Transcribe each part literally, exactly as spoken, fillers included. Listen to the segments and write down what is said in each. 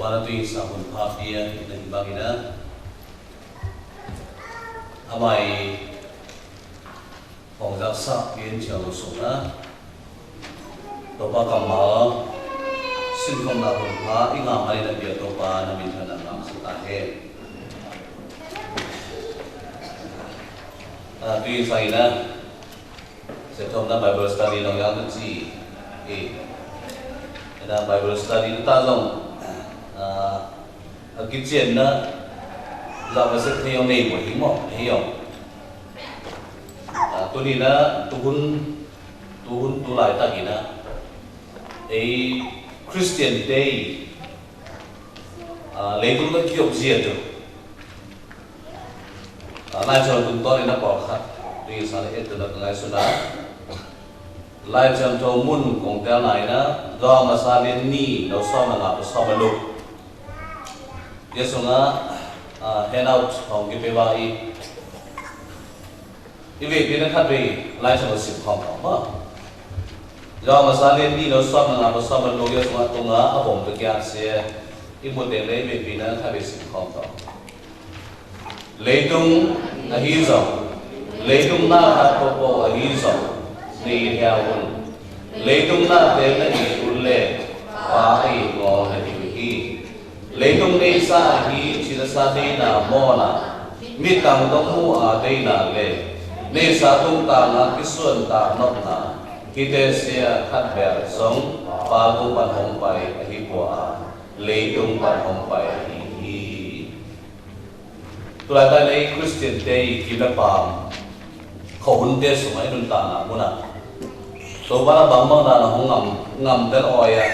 Ană tui sa hun pha pia na ki bang ina. Amai hong zak sa pia cia lu sung na. Topa kama sin kong na hun pha i ngam ai na pia Topa na min thana ngam sa ta he. Tui sa ina. Sê thom na Bible study nong yang tu ci. Ê. Na Bible study ta zong. A, a kitchen na. Zong na sê thê yong nei bo hi mo, hi yong. A, tu ni na, tu hun, tu hun, tu lai ta ki na. Ê, Christian day. A, lei tu na ki yong zia tu. A, lai chon tun ton ina pawlkhat. Tui sa le et tu na ngai su na. Lai chon to mun kong tel na ina. Dong ma sa lien ni, dong so ma nga, dong so ma lu. Yêsu nga, a, hand out hong ki pe wa i. I wek pi na khat wek, lai chon lo sim khong tong ma. Dong ma sa lien ni, dong so ma nga, dong so ma lu, Yêsu nga, tung a, a bom tu kia se. I mut deng le i wek pi na khat wek sim khong tong. Leitung ahi zong, leitung na khat pô pô ahi zong, ni hia un. Leitung na te na i un le, pa i ngol na i hi. Leitung nei sa hi, chi na sa dei na mo na, mi tang dong mu a dei na le, nei sa tung ta na ki suan ta nok na, ki te sia khat ber zong, pa tung pan hong pai ahi pua a, leitung pan hong pai ahi hi. Tulai ta lei Christian te i kim le pam. Khua hun te sung a i nun ta na muna. Topa na bang bang na na hong ngam, ngam tel oi a.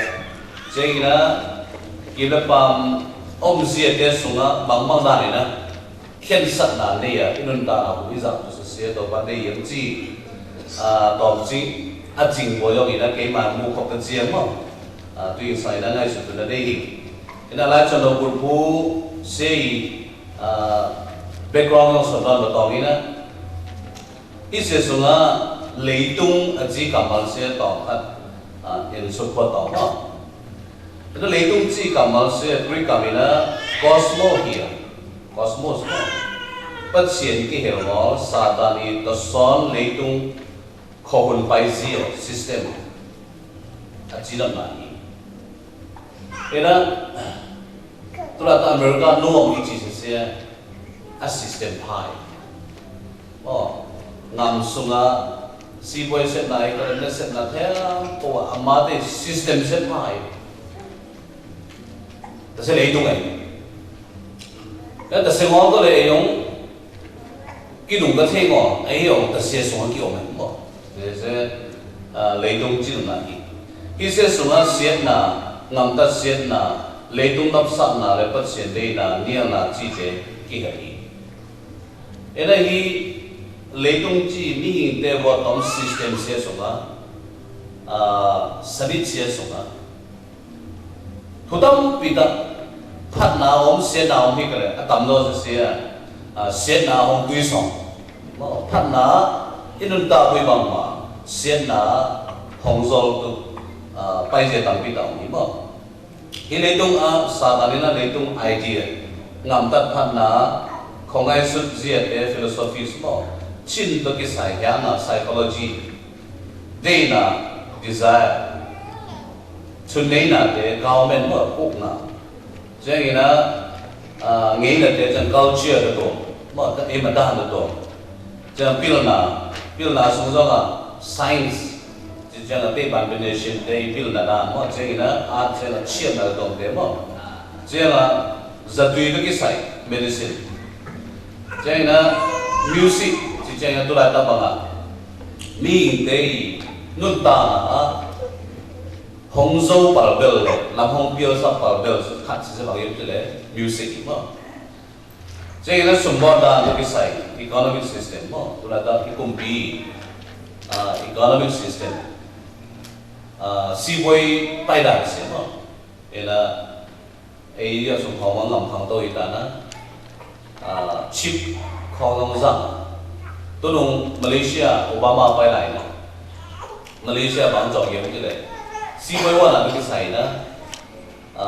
Cheng i na kim le pam om sia te sung a bang bang na ni na. Khen sak na ni a i nun ta na hu i zak tu sa sia Topa te yem ci. A, tong ci. A cing bo yong i na kei ma mu khop ta ciang mo. A, tu i sa i na ngai su tu na de i. I na lai chon lo bul pu se i. A, background yong son don ba tong i na. I se sung a leitung a ci kamal se tong khat, a, in su po tong a. I na leitung ci kamal se Greek kam i na cosmo hia. Cosmos mo. Pachien ki hel ngol Satan i ta son leitung khua hun pai zio system. A ci lam na i. Ê na, tulai ta America nuam i ci sisia, a system phai. Ơ, ngam sung a, sipoi set na, i karen na set na, the, pô, a ma te system set phai. Ta se leitung ai. Ê, ta se ngol ko le yong, Ki nung ta thei ngol, a hi ong ta sia sung a ki ong mên mô. Sia, a, leitung ci nung na hi. Hi sia sung a siatna, ngam ta siatna, leitung nop sakna, lei pat siat deina, nialna ci te ki ha hi. Ê na hi leitung ci mihing te vot tong system sia sung a, a, sanit sia sung a. Thu tampi ta phatna ôm, siatna ôm hi kare, a tam no sa sia, a, siatna hong tui song. Mô, phatna, i nun ta bui bang ma, siatna hong zol tu, a, pai zia tampi ta ôm hi mô. Hi leitung a, Satan i na leitung idea. Ngam tat phatna, khong ai sut zia te philosophies mô. Chin to ki sai hiang na psychology. Deina, desire. Chun neina te, government mô, uk na. Jeng ina, a, ngeina te, jeng culture te to. Mô, ta ema ta na to. Jeng pilna, pilna sung zong a, science. Jeng a te ban benefit te pilna na. Mô, jeng ina, a, jeng a chiam na to te mô. Jeng a, zatui to ki sai, medicine. Jeng ina, music, jeng ina tu lai ta bang a. Mi te, nun ta na, a. Hong zô pal bel le, lam hong pial sa pal bel, khat si se bang yuk ti le, music mô. Jeng ina sum bot dan ki sai, economic system mô, tu la dan ki kumpi, a, economic system, a, si boi pai dan si mô. Ina, Ê, yua sung khong mă ngam khang tô i ta na. A, chip khong nong zang. Tô nung Malaysia, Obama pai lai na. Malaysia bang jok yem ki le. Si boi wa na ki sai na. A,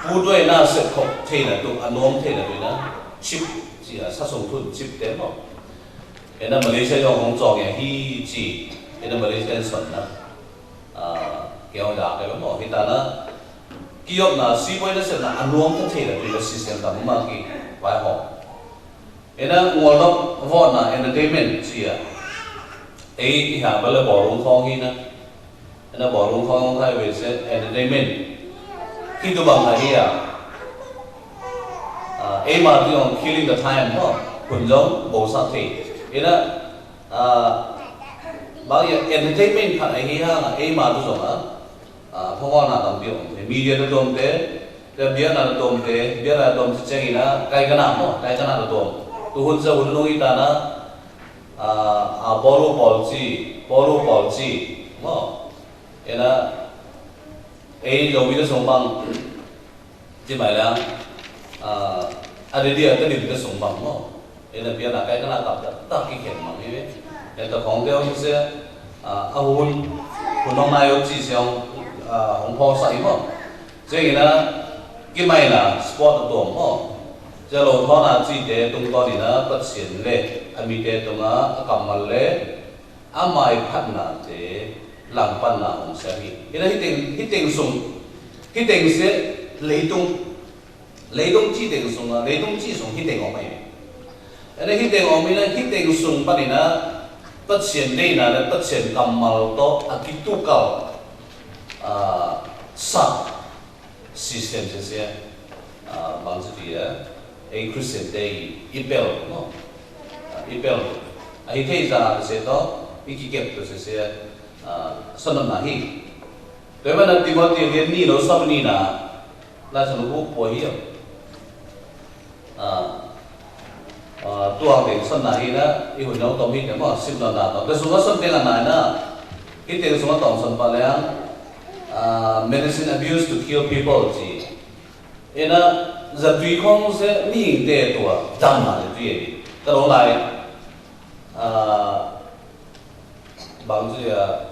Pu doi na sep khok thei na tu, a nuam thei na tu na. Chip, ci a sa sung thun chip te mo. Ê na Malaysia yong hong chong ya hi ci. Ê na Malaysia son na. A, kiao ya ke mo. Hi ta na. Kiop na, si boi na sep na, a nuam thei na tu na system ta ma ki. Bai ho. Ê na ngol dok vot na entertainment ci a. Ê, i ha bale ballroom khong hi na. Ê na ballroom khong khai we se entertainment. Khi tu bang khai hi a. A, ê ma tu yong killing the time ho. Kun jong bo sa the. Ê na, a, bang ya entertainment khat ai hi ha, ê ma tu jong a. A, phong na tam biong. Media ta tom te, te bia na tom te, bia na tom te cheng ina, kai kana mo, kai kana ta tom. Tu hun sa hun nung ita na, a, a, polu polci, polu polci, mo. Ê na, ê, yo mi ta sung bang, ci mai lang, a, a, de dia ta di ta sung bang mo. Ê na bia na kai kana kap ta, ta ki khen mang ê. Ê ta khong teo se, a, a hun, hun nong na yo ci se hong, a, hong pho sa i mo. Ê na, ki mai na sport tuang mo. Ê lo tho na ci te tung to ni na, Pachien le, a mi te tung a, a kam mal le, a mai phat na te, lang pan na hong sa hi. Ê na hi teng, hi teng sung, hi teng se, leitung, Leitung ci teng sung a, leitung ci sung hi teng ôh mai. Ê na hi teng ôh mai na, hi teng sung pan i na, Pachien dei na, na Pachien kam mal to, a ki tu kal, a, sa, system se se, a, bang se ti a, ê Christian dei, i pel, no? A, i pel. A, hi thei sa se to, i ki kep to se se, a, sa na na hi. Te ma na Timothy, ni no sa ni na, Lai Song Buk pua hi yơh. A, a, tuang teng săn na hi na, i hun yong tom hi te mo, sim na na to. Te sung a săn teng a na na. Hi teng sung a tong săn pa liang, a, medicine abuse to kill people ci. Ê na, za tui khong se mi te tua, dam na le tui ê. Ka dong lai, a, bang tui a,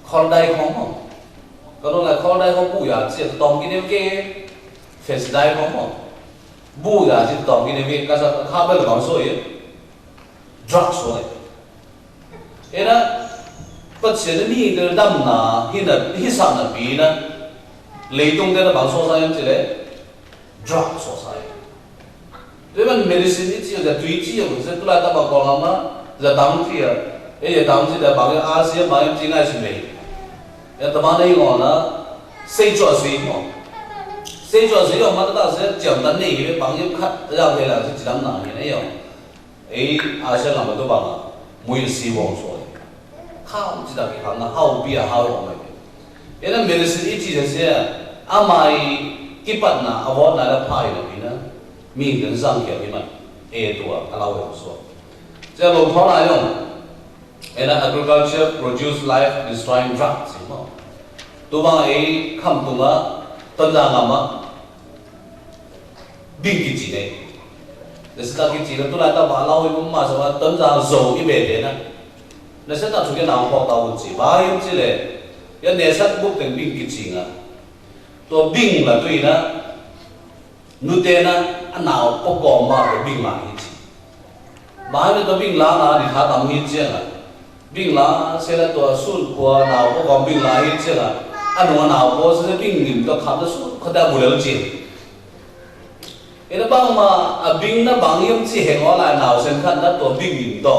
Khol đai khong mô. Kơ nô lai khol đai khong bu ya či tong ki nê kê. Fes đai khong mô. Bu ya či tong ki nê kê. Ka sa khă bel bang sô yê. Drug sô yê. Ê na, păt se nê mi tơ dăm na, hi na, hi sa na pi na. Lê tung tơ na bang sô sa yê či lê. Drug sô sa yê. Tui ban medicine i či yô, za tui či yô, za tui lai ta ba kol ngam na, za dang či yô. Ê, za dang či da bang yô, a si yô, bang yô či ngai si mê. Yô, ta ma na i ngô na, sei chua si mô. Sei chua si yô, ma ta ta se, chiam ta ni, bang yô khat, ya kê la, si či dang na, ni na yô. Ê, a se ngam ma tu bang, mui si wong sô. Khao či ta ki khang na hao bia hao yŏng mai. Ê na medicine i či se se, a mai ki pat na, a won na la phai na pi na. Mi ngân sang kia ki man. Ê tua, a lau yŏng sua. Či a lo thon a yŏng. Ê na agriculture produce life destroying drug si mo. Tu bang ê kham tu ma, ton da ngam ma. Bing ki či nê. Nê sê ta ki či nê, tu lai ta ba lau i bŭm ma sa ma, tơm za zô i bê tê na. Nê sê ta chu ki nau hô ta wŭn či, ba yŭn či lê. Ya nê sat bŭk têng bing ki či ngă. Tua bing la tui na, nu tê na, a nau pô kôm ma tua bing la hi či. Ba yŭn tua bing la na, ni tha tam hi či ngă. Bing la, sê la tua sun kua nau pô kôm bing la hi či ngă. A nu nau pô sê bing nim tua kham ta sun, khă ta bu lê či. Ê na bang ma, a bing na bang yŭn či hêng ôh lai nau sên khăn na tua bing nim to.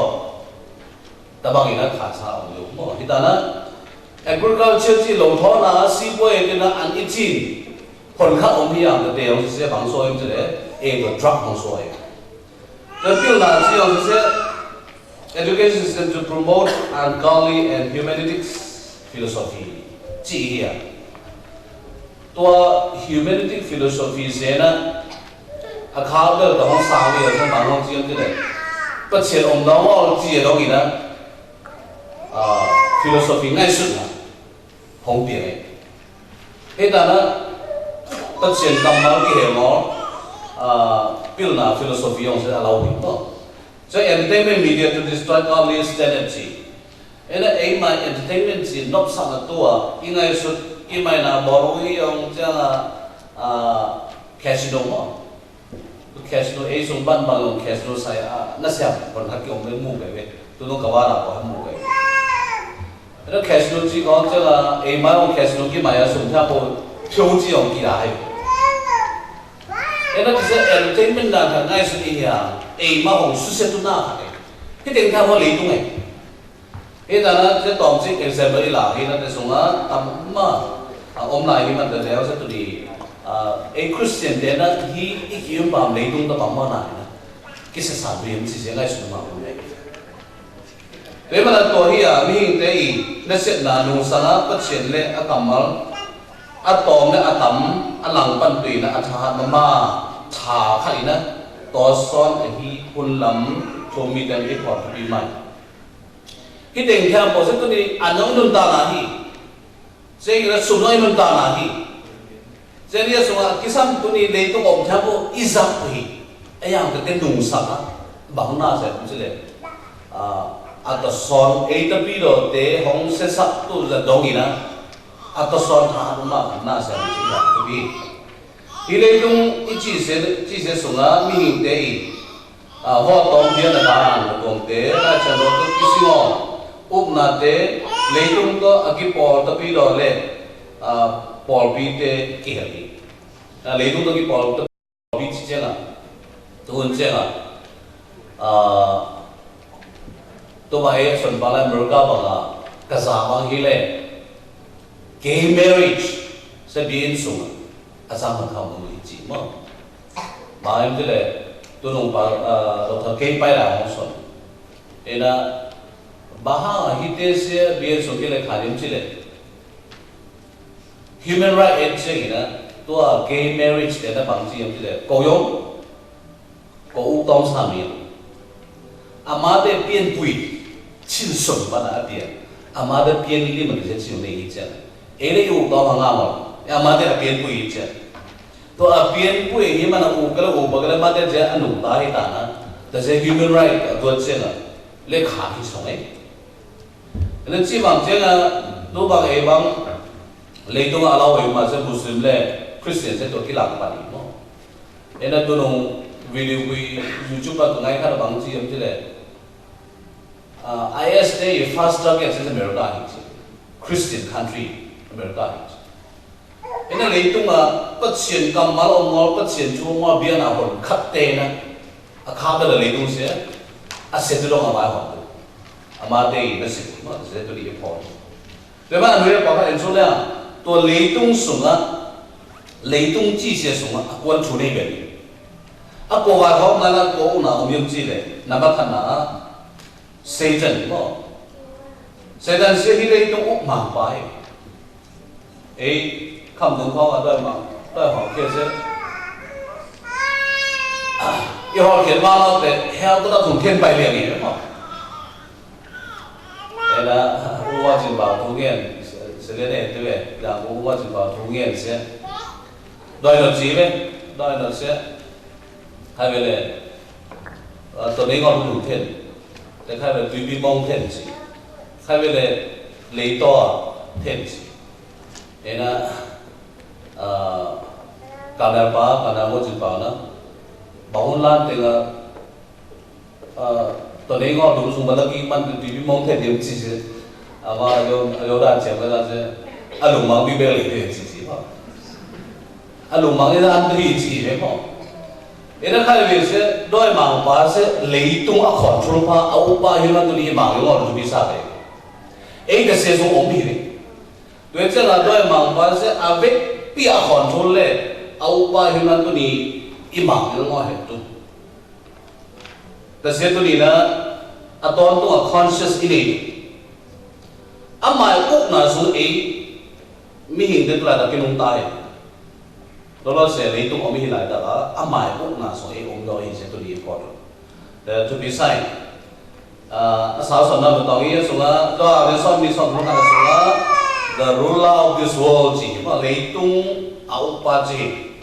Ta bang ê na khă sa ôh yŭ. Mô, hi ta na. Agriculture či lông thô na, si bue ê na an i či. Hôn khă ôh mi yang ta tê yŏng sê bang sô yŭn či lê. Ê tua drug hŏng sô ê. Tua pil na či yŏng sê. Education system to promote ungodly and humanistic philosophy. Či hia. Tua humanistic philosophy sê na, a khao bel ta hong sang bel ta hong či yong ti le. Păt sê ôm dong ôl či yong i na. A, philosophy ngai sut na. Hong piêng e. Hê ta na, păt sê tâm mal ki hê mô, a, pil na philosophy yong sê a lau hing to. So entertainment media to destroy godly standard či. Ê na ê mai entertainment či nop sa na tua, i ngai sut, i mai na bôrong i yong či na, A, casino mô. Casino, ei sung ƀan ƀang yŏng casino sai, a, na siam, pon hak yŏng mê mŭ kê wê. Tu nô kawara ko hak mŭ kê. Ê na casino chi kong chê la, ei ma yŏng casino ki ma ya sung tha ko, piu chi yŏng ki la hai. Ê na ki se entertainment na tha ngai su i ya, ei ma hong su se tu na kê. Hi teng tha ko lei tu ngai. Hi ta na, tê tong chi example i la, hi na tê sung a, tam ma, a, ôm lai hi man tê leo sa tu di, a, ê Christian tê na, hi, i ki yum pam lei tung ta pam ma na, hi na. Ki sa sa bi yum si se ngai su ma ôm lai. Tê ma na to hi a, mi hing tê i, na set na nung sa na, pa chien le, a kamal, a tong le, a tam, a lang pan tui na, a tha ma ma, tha kha i na, to son, a hi, hun lam, chôm mi tê i pom tu bi mai. Hi teng thiam pô se tu ni a nong nun ta na hi. Se i la sum nong nun ta na hi. Se ni sum a ki sam tu ni lei tu ôm thiam pô i zak hi. A yang ka te nung sa ka. Bang na se tu se le. A, a ta son e ta pi do te hong se sak tu za dong i na. A ta son tha ma na se tu se ya tu bi. Hi lei tung i chi se, chi se sung a mi hing te i. A, hua tong bia na dang, tong te, na chan do tu ki si ngo. Up na te, lei tung to a ki pol ta pi do le, a, pol pi te ki hel i. A, lei tung to ki pol ta pi chi cheng a. Tu hun cheng a. A, tu ma e son ba la America ba la, ka za ba hi le. Gay marriage, sa bien sung. A sa ma ka mu hi chi mo. Ba em te le, tu nung ba, a, Doctor Gay Pai la hong son. Ê na, ba ha hi te se bien sung ki le ka lim chi le. Human right et se hi na, tu a gay marriage te na bang chi em chi le. Kô yong, kô u tong sa mi. A ma te pien pui, chin son ba na a pien. A ma te pien li ma te chin ne i chen. Ê le u tong ha nga mo. A ma te a pien pui i chen. To a pien pui hi ma na u ka le u ba ka le ma te je a nung ta hi ta na. Ta je human right a tuat chen na. Le ka hi song e. Ê na chi bang chen na, tu bang e bang, lei tung a lau e ma se Muslim le, Christian se to ki lang pa ni mo. Ê na tu nung video bui YouTube pa tu ngai ka bang chi em chi le. A, I S te i first target se America hi chi. Christian country, America hi chi. Ê na lei tung a, pa chien kam ma lo ngol, pa chien chu ma bia na hon khat te na. A kha ba la lei tung se, a se tu dong a bai hon. A ma te i na se, ma se tu di e pon. Tui ma nui pa ka en su le a, to lei tung sung a, lei tung chi se sung a, a kuan chu nei be. A ko wa hok na na ko u na um yum chi le, na ba khan na, Satan mo. Satan se hi lei tung u mang pa e. Ê, khăm tung khong a doi mang, doi hok khe se. I hok khe ma lo te, heo ko ta tung khen pai liang i mo. Ê na, u wa chin bao thu ngien, se, se le ne, te we, yang u wa chin bao thu ngien se. Doi no chi we, doi no se. Khai we le, a, to ne ngol lu then. Te khai we le tui bi mong then chi. Khai we le, le to a then chi. Ê na, a, ka na pa, ka na mo chin bao na. Bao hun lan te nga, A, to ne ngol dum sung ba la ki man tu bi mong the dim chi chi. A ma yo, yo dan che ma la che. A lung mang bi bel de chi chi ba. A lung mang ina an tri chi he mo. Ina khai we se, doi mang pa se, lei tung a control pa, a u pa hi ma tu ni mang yo ngol tu bi sa de. Ei ka se sung ong bi de. Doi che la doi mang pa se, a ve pi a control le, a u pa hi ma tu ni i mang yo ngol he tu. Ta se tu ni na, a ton tu a conscious i ni. A mai uk na su e, mi hing de tu la ta ki nung ta e. Lo lo se le tu o mi hing lai ta la, a mai uk na su e um do i se tu ni important. The to be sign. A, a sa son na bu tong i su la, do a le son mi son na su la, the ruler of this world chi, ma le tung a u pa chi.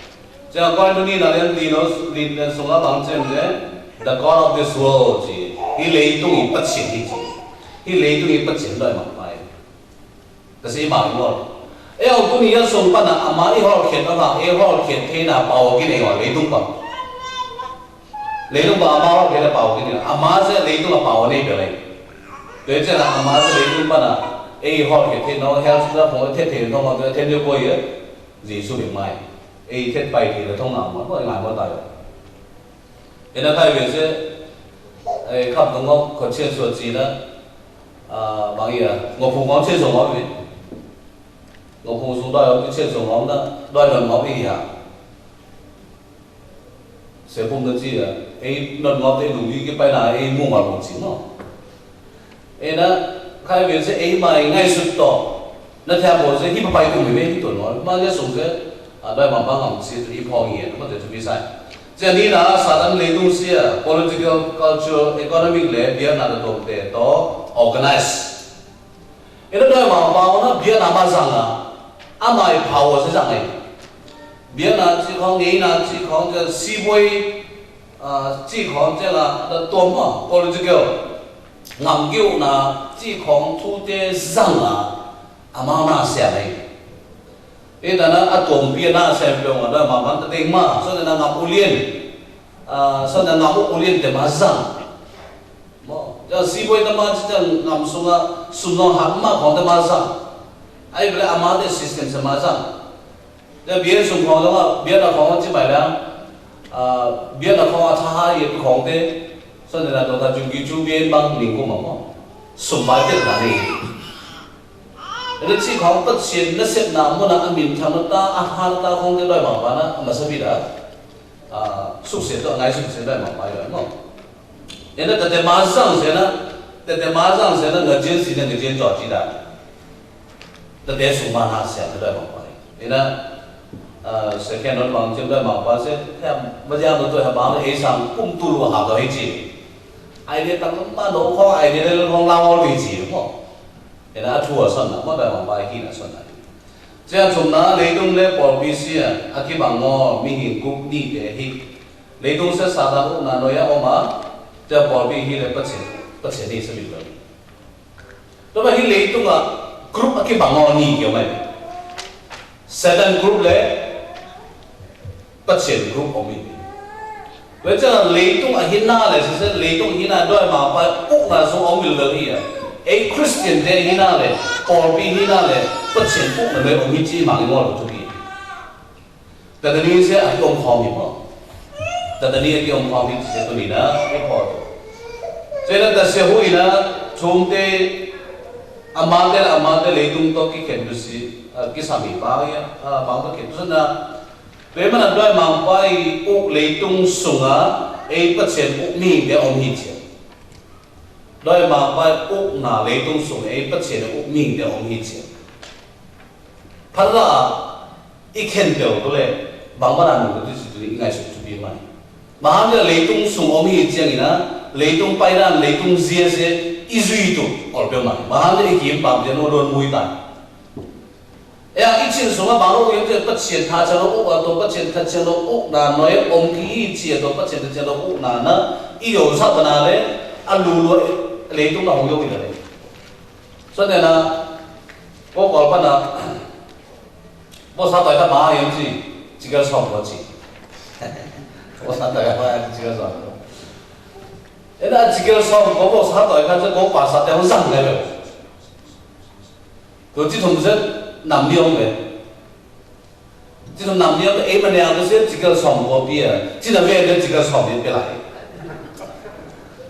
Cia koi tu ni na lian di no, di na sung a bang cem de, the god of this world chi. Hi lei tung i pachin hi chi. Hi lei tung i pachin doi mang pai. Ta si mang ngol. Ê, ong tŭ ni yă sung pă na, ama ê hol khen, ama ê hol khen, ê na pao khen ê hol, lei tung pă. Lei tung pă, ama hol khen pao khen, ama se lei tung pao ne pia lei. Tui se na, ama se lei tung pă na, ê hol khen, ê no, hel su la phong, ê the, ê no, ê the, ê ko ye, Yêsu bing mai. Ê the pai the, thong na, ma, ma, ma, ta. Ê na khai we se, ê, khăp tung ngok, ko chen so chi na, a, bang ya, ngok phu ngok chen so ngok we. Ngọc Hùng sung đòi ông cái chuyện sung ngọc đó, đòi nộp ngọc ý hả? Sẽ phung nó chi à, ấy nộp ngọc ấy đủ ý cái bài nào ấy mua mà cũng chỉ nó. Ấy đó, khai về sẽ ấy mà ngay sụt to, nó theo bộ sẽ hít bài cùng với hít tuần nó, mà cái sung sẽ, à, đòi mà băng ngọc sẽ tụi ý phong hiền, có thể tụi ý sai. Sẽ đi là xã hội lễ tung sẽ, political, cultural, economic lễ, biar nada tôm tê to, organize. Ê, nó đòi mă pao na, biă na mă zăng a. Ama ê pao a sĕ zăng ê. Biă na chi khong, ê na chi khong, chơ si bôi, a, chi khong, chơ la, đa tuôm mă, political. Ngăm kiu na, chi khong, thu tê zăng a. Ama na sĕ ê. Ê, ta na, a tuôm biă na sĕ biă mă, đòi mă mă, ta têng mă, sŏ na ngăm u liên. A, sŏ na ngăm u liên tê mă zăng. Mă, chơ si bôi tê mă chơ ngăm sung a, sung nong hăng mă khong tê mă zăng. Ai bê lĕ ama tê system sĕ mă zăng. Chơ biên sung khong tê mă, biên a khong chi mai lĕ, a, biên a khong a tha ha ye khong tê, sŏ na dong ta chung ki chu biên bang ning kô mă mă. Sung mai tê na ni. Rê chi khong pơt sien na sĕt na mô na a min tham na ta, a ha ta khong tê đòi mă mă na, a mă sa bi da. A, suk sien tơ, ngai suk sien tơ mă mă yua, no. Ê na, tơtê mă zăng sien na, tơtê mă zăng sien na, ngă jên sien na, ngă jên jua ji da. Tơtê suk mă na sien tơ mă mă. Ê na, a, sien khen nôn mă jên tơ mă mă sien, hê, mă jên mă tơ hê mă, ê sang kum tu lu ha tơ hê ji. Ai dê tăng mă nô khong, ai dê lê khong lao lu ji, mô. Ê na, a thua sŏn na, mă tơ mă mă hi na sŏn na. Sia sum na, lê tung lê pôl pi sia, a ki bang ngô, mi hin kup ni tê hi. Lê tung sia Satan u na nô ya ôma, sia pôl pi hi lê pơt sien, pơt sien ni sa bi lơ. Tơma hi lê tung a, group a ki bang ngô ni kiơ mai. Satan group lê, pơt sien group ômit. Wê chơ lê tung a hin na lê, sê sê lê tung hin na đôi ma pa, uk na sung ômit lơ hi a. Ê Christian tê hin na lê, pôl pi hin na lê, pơt sien uk na lê ômit chi ma ngi ngô lơ tu hi. Tơdani sê a ki ôm khong hi mô. Tơdani a ki ôm khong hi sê tu ni na, ê pô. Sê na ta sê hui na, chung tê, ama tê, ama tê lê tung to ki khen du si, a, ki sa mi ba ya, a, bang to khen du na. Tui mă na đôi ma pa uk lê tung sung a, ê pơt sien uk mi tê ôm hi chia. Đôi ma pa uk na lê tung sung ê pơt sien uk mi tê ôm hi chia. Pha ra, i khen tê ôk lê, bang ba na nung kơ tu si tu i ngai suk tu bi mai. Ba hăm lê tung sung ôm hi chia i na, lê tung pai na, lê tung zie zie, i zui tu, ôl pê mai. Ba hăm lê i kim bang zie nô đôn mui tai. Ê, i chin sung a bang ôk yơh pơt sien tha chan ôk a to pơt sien tha chan ôk na noi ôm ki i chi a to pơt sien tha chan ôk na na i yo sa ba na lê a lu lu lê tung na hong yo i lê. Sô ne na, ko kol pa na, bo sa toi ta ma yơh chi, chi kơ som ko chi. Bo sa toi ta ma yơh chi kơ som ko. Ê na chi kơ som ko bo sa toi ka ko pa sa te hong sang lê. Tơ chi thum sĕt năm niêng bê. Chi thum năm niêng bê, ê ma nê ang tơ sĕt chi kơ som ko pi a. Chi na wen tơ chi kơ som pi pi lai.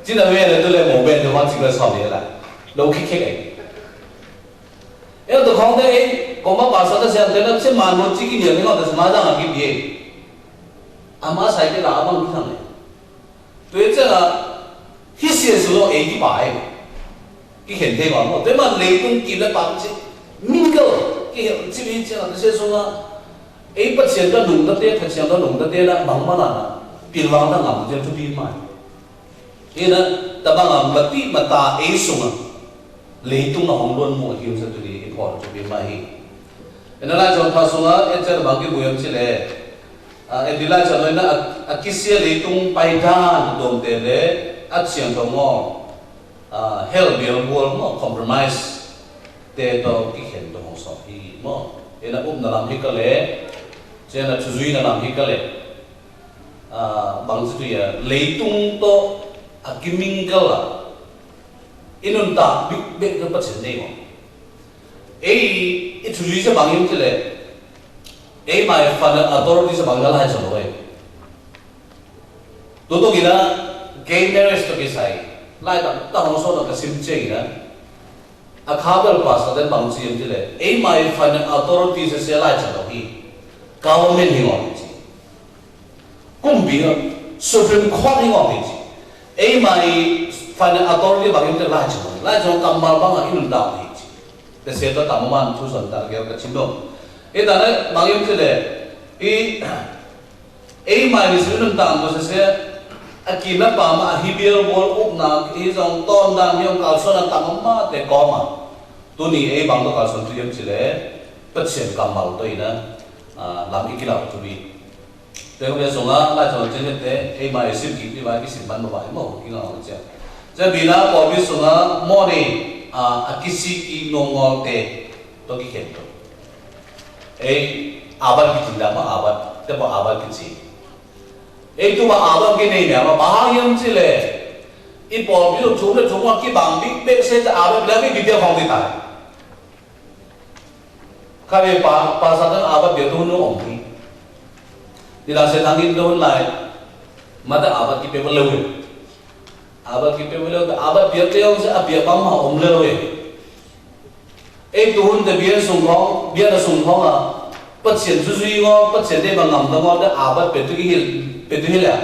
Chi na wen tơ lê mô wen tơ hua chi kơ som pi lai. Lô ki khe ê. Ê tơ khong tơ ê, ko ma pa sa tơ sĕt tơ na sĕt ma nô chi ki niêng tơ ngô tơ sĕt ma dang a ki pi ê. A ma sai pi la a bang ki thang ê. Tui ceng a, hi sie su lo ê ki bai. Ki khen thê ngon mo. Tui ma lê tung ki lê pang chi. Mingle. Ki hê chi wi ceng a, tui sie su la. Ê pơt sien ta nung ta tê, pơt sien ta nung ta tê la, bang ma la la. Pil wang ta ngam ceng tu pi mai. Ê na, ta bang a ma ti ma ta ê su ma. Lê tung na hong luôn mu a hiu sa tu di i phor tu bi ma hi. Ê na lai chon pha sung a, ê chơ bang ki bu yam chi lê. A, ê di lai chon lê na, a, a ki sia lê tung pai dan dom tê lê, a chiang to ngo. A, hel biel buol mo, compromise. Tê to ki khen to hong so hi mo. Ê na ŭp na lam hikale, ê na chujuy na lam hikale. A, bang chujuy a, leitung to a kimingle a. Inunta bik bek ka pachin nei mo. Ê, i chujuy sa bang im chile. Ê mai final authority sa bang ka lai chalo ê. Tutu gina, gay marriage to kisai. Lai ta, ta hong so na ka sim che gina. A khapel pastor den bang sim chile. Ê mai final authority sa se lai chalo hi. Government hi ngong chi. Kŭmpi ngong, Supreme Court hi ngong chi. Ê mai final authority bang im chile lai chalo. Lai chalo kamal bang a inunta hi chi. Te se ta tamaman tu son ta gel ka chindong. Ê ta ne bang im chile. I Ê mai ni sui nun tang ko sese, a ki na pa ma a hi biel bol ŭp na, i zong ton dan yong kalson a tang ma te ko ma. Tuni ê bang to kalson tu yem chile, pachin kamal to ina, a, lam i kilau tu bi. Te ko be songa, la chon chen te, ê mai sim ki, i ba ki sim ban ba ba, mo, ki ngau chen. Chen bi na, ko bi songa, mo ni, a, a kisi ki nongol te, to ki khen to. Ê, abat ki chin dama abat, te bo abat ki chin. Ê, tu ba abat ki nei mia ma, ba hang yam chile. I pol bi lu chung le chung wa ki bang bi, be se ta abat le bi bi te hong di tai. Ka be pa, pa sa tan abat bi tu nu ong ki. Di la se tang in tu lai. Ma ta abat ki pe ba lu. Abat ki pe ba lu, abat bi te ong se abat bang ma ong le lu. Ê, tuhun te biên sung khong, biên a sung khong a. Pachin su sui ngo, pachin te bang ngam ta ngo, te abat petu ki hil, petu hil a.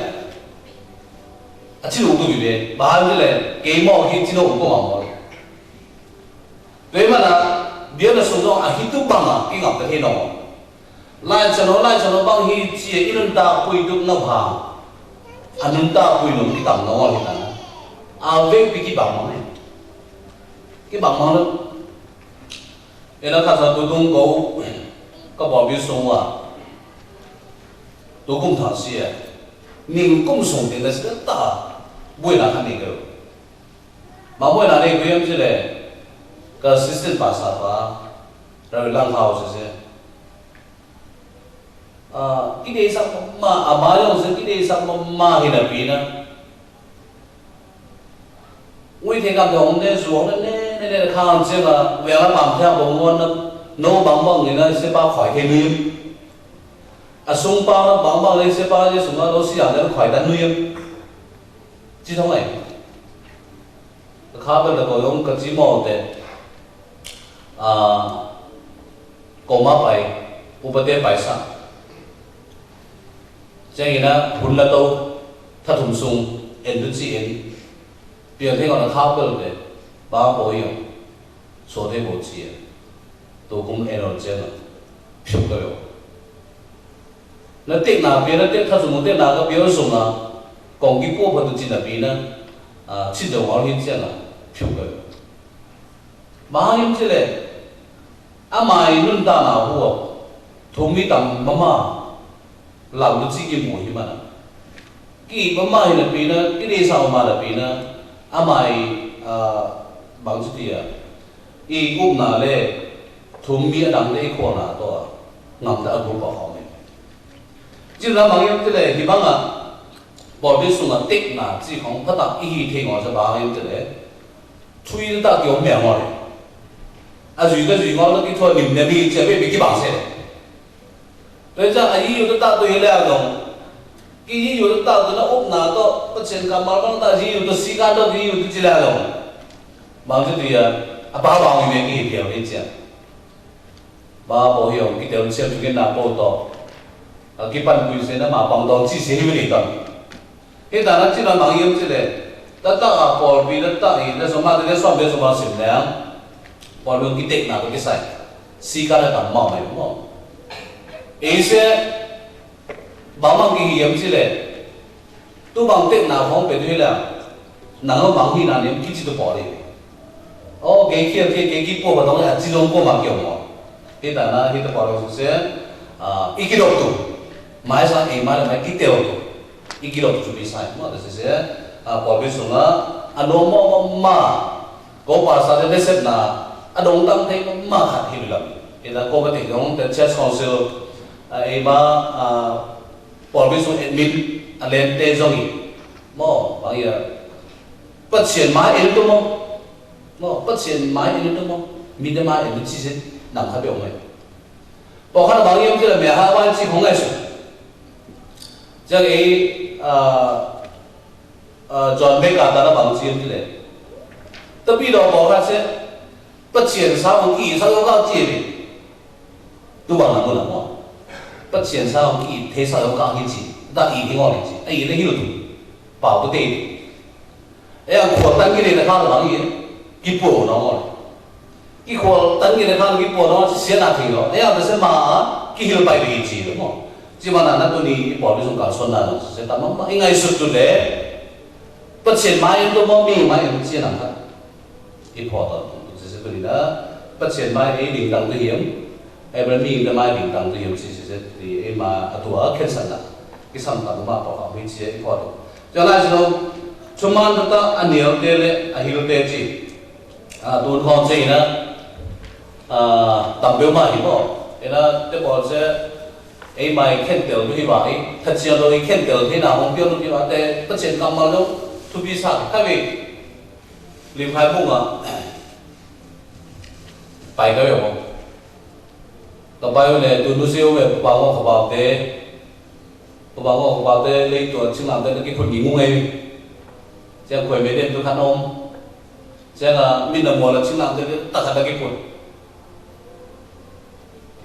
A chin ung tu bi be, ba han te le, kei mo ki chin ung ko ma mo. Te ma na, biên a sung khong a hi tu bang a, ki ngam ta hi no. Lai chano, lai chano bang hi chi e, i nun ta pui tuk na bang. A nun ta pui nun ki tam no, hi ta na. A ve pi ki bang mo ne. Ki bang mo ne. Ê na kha sa tu tung ko, ka bol bi sung wa. Tu kum thang si e. Ning kum sung te na si ta. Bui na kha ni ko. Ma bui na ni ko yam si le. Ka assistant pastor pa. Ra lang hau si si. A, ki de sa ma, a ma yong si ki de sa ma, ma hi na pi na. Ngui the kam thong ne, zuong ne, ne, ne, ne, khang che ma, weng a pam the bong ngon na, no bang bang ni na, se pa khoi the nuim. A sung pa na bang bang ni se pa ni sung a, no si yang ne khoi ta nuim. Chi thong ai. Khapel ta ko yong ka chi mo te. A, ko ma pai, u pa te pai sa. Chang ina, hun la to, tha thum sung, en du chi en. Pian theng on a khapel te, ba bo yong, so te bo chi en. To kum en on chen a, phiu ka yong. Na tek na pian na tek tha thum tek na ka pian sung a, kong ki po pa tu chi na pian na, a, chi dong on hin chen a, phiu ka yong. Ba hang yam chile, a mai nun ta na hua, thum mi tam ma ma, lau lu chi ki mu hi ma na. Ki ma ma hi na pi na, ki de sa ma ma na pi na, a mai, a, bang chi tia. I ŭp na le, thum mi a dang le i kho na to, ngam ta a gu pa hong mi. Chi na bang yam chile, hi bang a, bol bi sung a tek na, chi khong pa ta i hi theng o sa ba hang yam chile. Chui ta kio mèo ngol. A zui ta zui ngol ta ki thua nim ne mi che be bi ki bang se. Te cha a yi yu ta ta tu yi le a dong. Ki yi yu ta ta tu na ŭp na to, pa chen ka mal bang ta yi yu ta si ka to ki yu ta chi le a dong. Bang se tu ya, a ba bang yu me ki hi pia le cha. Ba bo hiong ki teo siam tu ke na bo to. A ki pan kui se na ma pang dong chi se hi wili ton. Hi ta na chi na mang yiem chi le. Ta ta a pol pi ta ta i na so ma te so be so ma sim le ang. Pol pi ki tek na to ki sai. Si ka na ta ma me mo. E se Bang bang ki hi yem chi le. Tu bang tek na phong pe tu hi le. Nang lo bang hi na nem ki chi tu po le. O, ke ki ke ke ki po ba dong le a chi dong po ma ki ong mo. Hi ta na hi ta po lo su se. A, i ki dok tu. Mai sa e ma le mai ki teo tu. I ki dok tu bi sai mo ta se se. A, po bi su na. A no mo mo ma. Ko pa sa de le set na. A dong tang te mo ma khat hi lu la. Ina kô bơ̆ tih dong, the church council, a, ê ma, a, pôl bĭ sung admin, a, lente zong i. Mô, bang ia. Pă siên mai ê tu mô. Mô, pă siên mai ê tu mô. Mi de mai ê tu chi sĭt, nang khăp ê ong mai. Pô khăn bang ia, ê tu la mê ha wa chi hong ai su. Jang ê, a, a, John Beck a ta na bang chi ê tu la. Tapi dong pô khăn se, pă siên sa ong ki, sa ong ka chi ê. Tu bang nă mơ̆ nă mô. Pă siên sa ong ki, the sa ong ka hi chi. Da i hi ngô hi chi. Ai lĕ hi lu tu. Pao tu te. Ê ang khuôn tăng ki lĕ nă kha lu bang i. Ki pô nă mô. Ki khuôn tăng ki lĕ kha lu ki pô nă mô. Siên nă thi lo. Ê ang ta se ma. Ki hi lu pai lu hi chi lu mô. Chi ma nă nă tu ni i pô bĭ sung kal son nă nă. Se ta ma ma i ngai sut tu lĕ. Pă siên mai tu mô mi mai siên nă kha. Ê phò tŏ, sĭ sĭ pơri nă, pă siên mai ê ling tăng tu hiêm, ê bơ̆ mi ling tăng mai ling tăng tu hiêm, sĭ sĭ sĭ, ê ma a tua khen săn nă, kê săn tăng ma pă pă mi sĭ ê phò tŏ. Jang nă sĭ nô, chơman tơtă a niel te lĕ, a hil te sĭ, a tun khong sĭ nă, a, tăm bêu ma hil bô, ê nă, te bô sĭ, ê mai khen tel bơ hil ba ê, thăt siên lô ê khen tel, ê nă hong pion lô ê ba, te, pă siên kăm mal lô, tu bi sa, kha bê, Lim khai bung a. Pai ka weo. Ka bai weo ne tu nu siu weo, kơ bang weo kơ bang te. Kơ bang weo kơ bang te lei tua ching lam te ki phun ngi ngu ngai. Chang khuai me den tu khan om. Chang a min na mo la ching lam te ta khan ki phun.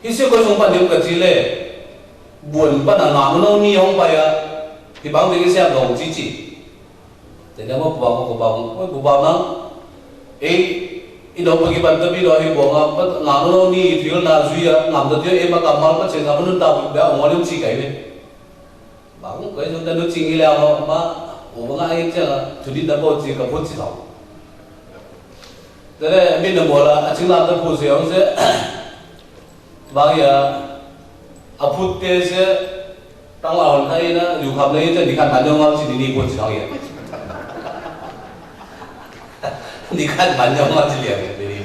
Hi siu ko sung pan dim ka chi le. Buôn pan a ngam no ni hong pai a. Hi bang te ki siu dong chi chi. Te nê mô pơbau, mô pơbau, mô pơbau nă. Ê, i dong pơgi băn tơbi dong i buông a, băt ngă nô nô ni thil na zui a, ngăm tơ tio ê ma kăm mal băt seng ngăm nô ta bia ong wa liu chi kai we. Bang, kơi sung ta nô chi ngi leo ma, u bang ai chang a, tu di ta bô chi ka phut chi thong. Te lĕ, min nă mô la, a ching lam ta phut se ong se. Bang ia, a phut te se, tăng la hon khai na, yu kham na i te ni khan man yong ngau chi ni ni phut si thang ia. Ni khan man yong ngau chi liang ni ni.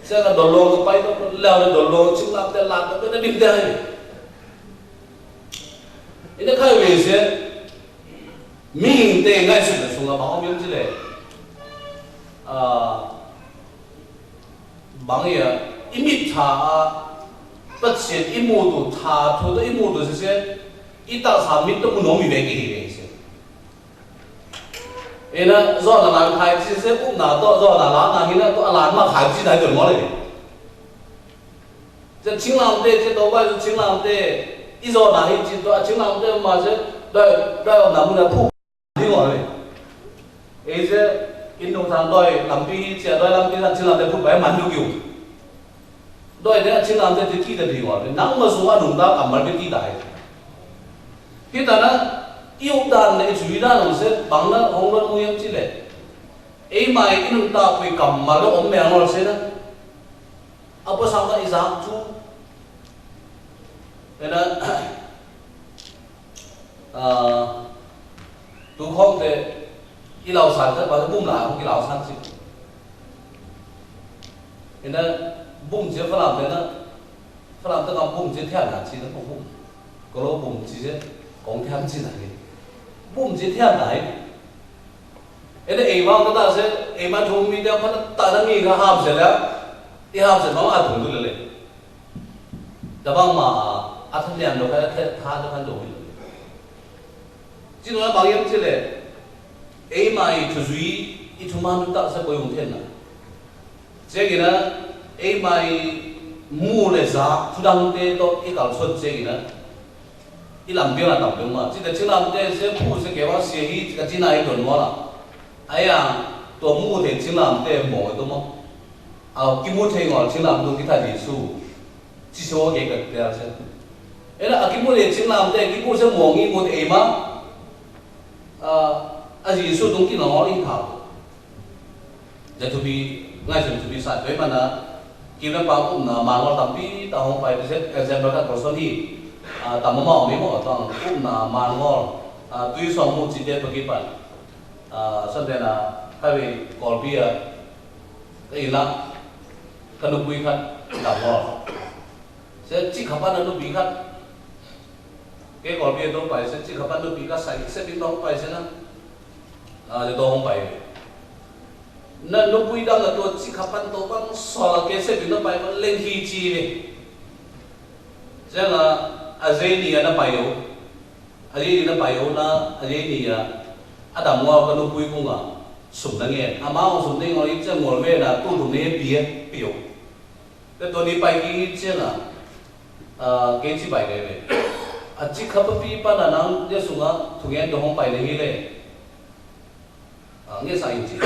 Se ka dolo ko pai to, leo na dolo, ching lam te lam te, na dim te hai. Ina khai we se, mi hing te ngai su na sung a bang om yong chi le. A, Bang ia, i mit tha a, păt siên i mô tô tha, thu ta i mô tô se se, i ta sa mit ta mô nô mi be ki hi be se. Ê na, zô na lan khai chi se, u na to, zô na lan na hi na to, a lan ma khai chi na to mô le. Ching lam te, ching to bai, ching lam te, i zô na hi chi to, ching lam te ma se, doi, doi na mô na phu. Di ngol le. Ê se, in nung thang doi, lam pi hi, chia doi, lam pi thang, ching lam te phut bai man du kiu. Doi te, ching lam te, te ki te di ngol le. Nang ma su a nung ta, kam mal pi ki ta he. Ki ta na, i uk dan le, i chui dan le, se, bang na, hong lon mu yam chi le. Ê mai, in nung ta, pui kam mal le, om me ngol se na. A pô sang ta i zak chu. Ê na, a, tu khong te, i lau san ta, ba bum la khong i lau san si. Ê na, bum si Falam te na, Falam te ka bum si thian na si na bum. Kalo bum si se, kong thian si na ni. Bum si thian na ni. Ê na ê wang ta ta se, ê ma thum mi ta pha ta ta mi ka ham se la, i ham se ma ma thum tu le le. Ta bang ma, a than lian do ka the tha do kan do mi le. Chi no bang yam chi le, ê ma i thu zui, i thu man ta se ko yung then na. Che gi na, ê ma i mu le za, thu dang te to i kal sot che gi na. I lam biang la tam biang ma. Chi te ching lam te se phu se ke wa se hi ka chi na i don mo la. Ai ang to mu te ching lam te mo to mo. Au ki mu te ngol ching lam tung ki ta Yêsu. Chi so ke ka te se. Ê na a ki mu te ching lam te ki mu se mo ngi mu te ma. A, a Yêsu tung ki ngol i ta. Dă thupi, ngai sum thupi sa, doi mana, kim na pang um na man ngol tampi, ta hong pai, dă set, example ka person hi, a, ta mama ong mi mo, tong um na man ngol, a, tui song mu chi de pagi pan, a, sante na, hai we kol pi a, ka ila, Ka nupui khat, dam ngol. Sĕ chi khapan a nupui khat. Kê kol pi dong pai sĕ, chi khapan nupui khat sai, sĕ pi dong pai sĕ na. A, lĕ dong pai. Na nupui dam na to chi khapan to bang so la kê sĕ pi dong pai bang leng hi chi le. Sĕ na, a djai ni a na pai yo. A djai ni na pai yo na, a djai ni a. A dam ngol ka nupui kung a. Sum na nge. A ma sum na ngol i sĕ ngol we na, tu sum na nge pi a, pi yo. Tê tô ni pai ki i chen a, a, kê chi pai kê we. A chi khăp pi pa na nang, ye sung a, thu ngen dong hong pai na hi le. A, nge sa in chi.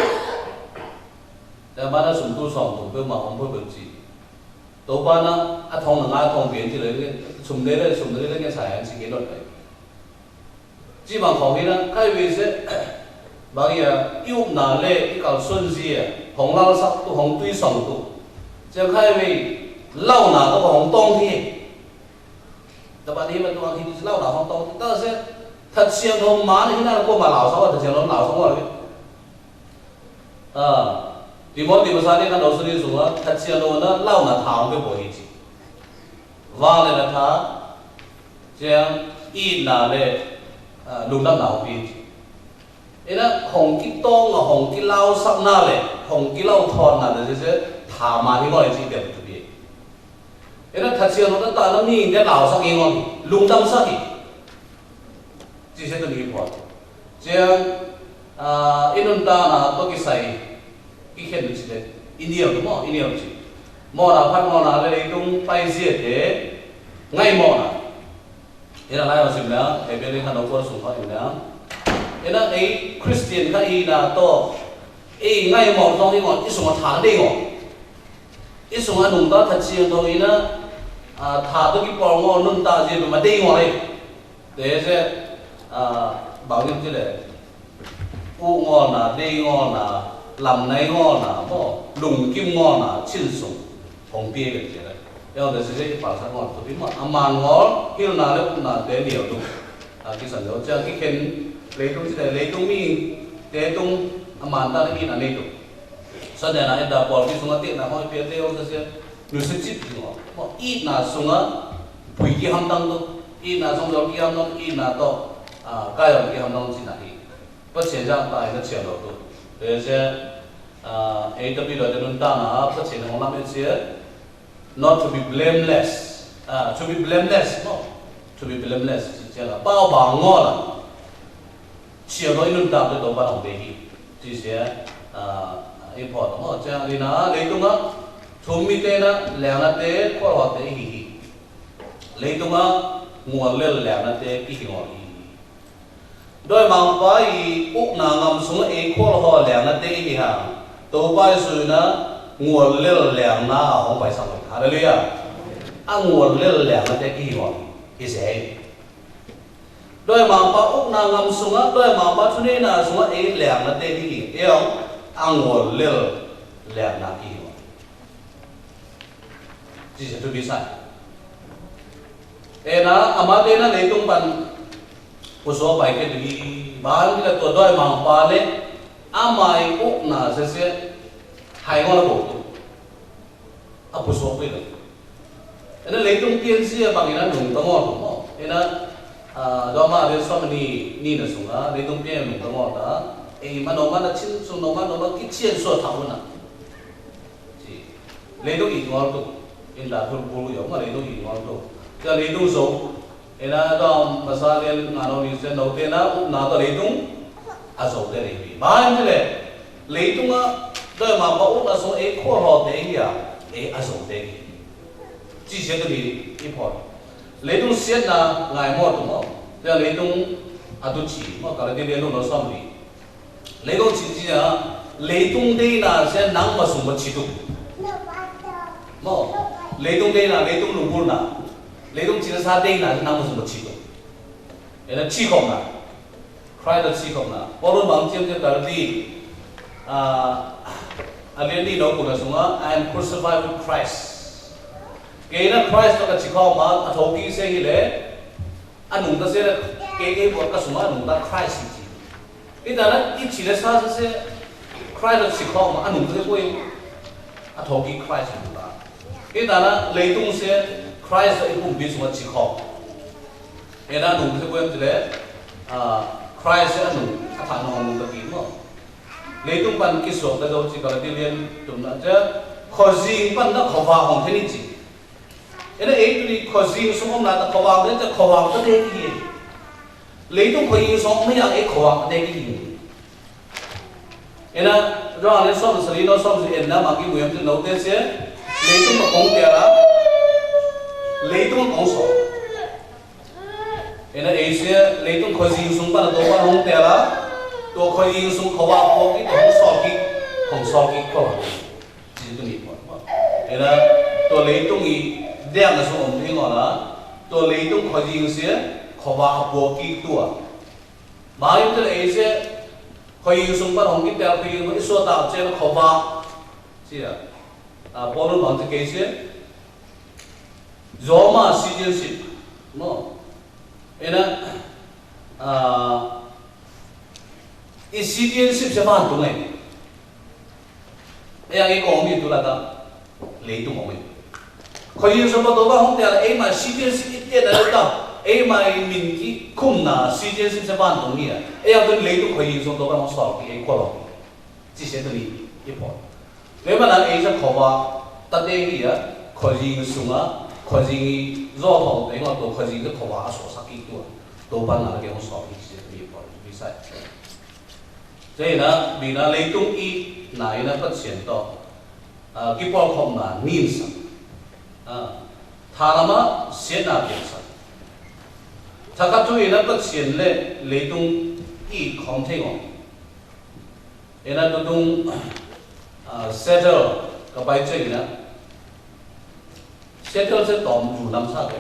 Tê ba na sum tu song tu pe ma hong pe pe chi. Tô ba na, a thong na nga thong pien chi le, sum de le, sum de le, nge sa in chi kê nôt pai. Chi măng khong hi na, khay we sĕ, bang ya, i ŭp na le, i kal sun zi ya, hong lau săk tu, hong tui song tu. Sĕ khay we, lau na, tu hong tong hi. Tơpă ni mă tu hong hi, lau na hong tong hi. Ta sĕ, Thật Siêng Thô mă ni hi na, kô mă lau song, Thật Siêng Thô lau song wa le. A, Timôthê mơsa ni kăn âu sŭ ni sŭng a, Thật Siêng Thô na, lau na thao kê bô hi chi. Wang le na tha, Chang i na le, a, lŭng đăm na hŏng pi. Ê na hŏng ki tong a, hŏng ki lau săk na le, hŏng ki lau thon na le, sĕ sĕ, tha ma hi ngoi chi dep tu pi. Ê na Thật Siêng Thô na ta na mi ne lau săk i ngoi, lŭng đăm săk i. Chi sĕ tu ni pho. Chang, a, i nun ta na to ki sai, ki khen chi le, i niêl tu mo, i niêl chi. Mo na phat mo na le, i tung pai zie te, ngai mo na. Ê na lai ho sim na, ê bê ni khan âu kô sung ho sim na. Ê na ê Christian kha i na to, ê ngai mo tong i mo, i sung a tha đê ngo. I sung a nung ta Thật Siêng Thô i na, a, tha to ki pol ngo nun ta zie ma đê ngo le. Tê sĕ, a, bang nim chi le. U ngol na, đê ngol na, lam nai ngol na, mo, lŭng kim ngol na, chin sung, hong pie kê chi na. Yong tê sĕ sĕ i pal sa ngol tu pi ma, a man ngol, hil na le u na, tê niêl tu. A, ki san yo, cha ki khen, le tung chi na, le tung mi, tê tung, a man ta le i na le tung. Sa ne na, i ta pol ki sung a tê na, hong pie tê, yong tê sĕ, nu sĕ chip ngol. Mo, i na sung a, pui ki ham tang tu, i na sung yo ki ham tang, i na to, a, ka yo ki ham tang chi na hi. Pă chen jang ta ina chen lo tu. Tê sĕ, a, ê ta pi lo tê nun ta na, pă chen hong lam ê sĕ, not to be blameless. A, to be blameless, no. To be blameless, chi chen la. Pao ba ngo la. Chen lo i nun ta tê to ba nong tê hi. Chi sĕ, a, i pho to mo. Chen li na, le tung a. Thum mi tê na, leng na tê, kol ho tê hi hi. Le tung a, ngual lel leng na tê, ki hi ngol hi. Doi mang pa i uk na ngam sung e kol ho leng na te i hang. To pai sui na ngual lel leng na hong pai sang. Haleluya. A ngual lel leng na te i hong. I se. Doi mang pa uk na ngam sung a, doi mang pa tuni na sung a e leng na te i hong. A ngual lel leng na i hong. Jisô tu bisa. Ê na, ama te na leitung pan. Kusô pai ke tu i, ban ke tu doi mang pa le, ama i uk na sese, hai ngol bo tu. A kusô pi lo. Ê na leitung pien si a bang i na nung ta ngol tu mo. Ê na, a, doi ma de so mani, ni na sung a, leitung pien nung ta ngol ta. Ê, ma no ma na chin, sung no ma no ma ki chien so ta na. Chi. Leitung i ngol tu. In da thun pulu yo ma leitung i ngol tu. Ka leitung so. Ê na dong masa lien ngano ni sen no te na up na to leitung. A so te leitung. Ban te le. Leitung a. Doi ma pa up na so e ko ho te ya. E a so te. Chi se tu ni i po. Leitung siet na ngai mo tu mo. Te leitung a tu chi. Mo ka le te leitung no som ni. Leitung chi chi a, leitung dei na se nang ma sung ma chi tu. Mo, leitung dei na, leitung lung bul na. Leitung chi sa dei na se nang ma sung ma chi tu. Ê na chi kong na. Krai da chi kong na. Paul bang chim te kar di. A, a lien di no ku na sung a, I am crucified with Christ. Kei na Christ to ka chi kong ma, a thau ki se hi le. A nung ta se, kei kei bo ka sung a nung ta Christ chi. I ta na, i chi le sa sa se, Christ la chi kho ma, a nung ta se koi, a thau ki Christ nung ta. Ih tanah leitung se Christ ih pum bi suma cikau. Ena nung se kuem tile, ah, Christ anu, ata nung nung tapi mo. Leitung pan kisok ta dau cikau di lien tum na ja, khozing pan na khovang hong teni ci. Ena ei tu ni khozing sung na ta khovang teni ja khovang ta deni. Leitung khozing sung mi yang ei khovang ta deni. Ena, rong ane song sari no song si ena maki muyam tu no te se, leitung ma kong te la, leitung kong so. Ena ei se, leitung khozing sung pa na to pa hong te la, to khozing sung khovang po ki, to hong so ki, hong so ki ko. Ci tu ni po. Ena, to leitung i, deng sung om ti ngo la, to leitung khozing se, khovang po ki tua. Mă yôm tơl ê se, khua yin sung păn hŏng ki teo khua yin sung i sua tao chen khua va. Sia. A, Pôl rŭ măng tơ kê se. Yua ma citizenship. Mă. Ê nă, a, i citizenship se van tung ê. Ê yang ê kông mĭn tu la ta, lê tung kông mĭn. Khua yin sung pă tô pă hŏng tia la, ê ma citizenship i tia la ta, ê ma i mĭn ki khum na citizenship se van tung nia. Ê yang tu lê tung khua yin sung tô pă hŏng sol ki ê kua lo. Ci se tu ni, ê pô. Lê ma na ê sa khua va, ta tê ki ya, khua yin sung a, khua yin i, zo thong tê ngô tô khua yin tê khua va a so sa ki tu a. Tô pă na la kê hŏng sol ki se tu ni pô, mi sai. Ri na, bi na lê tung i, na i na păt sien to. A, ki pol khŏm na, nin sa. A, tha na ma, sien na piên sa. Tha ka tu i na păt sien lê, lê tung i khŏm thê ngŏ. I na tu tung, a, settle, ka pai chê i na. Settle se tôm ju năm sa ke.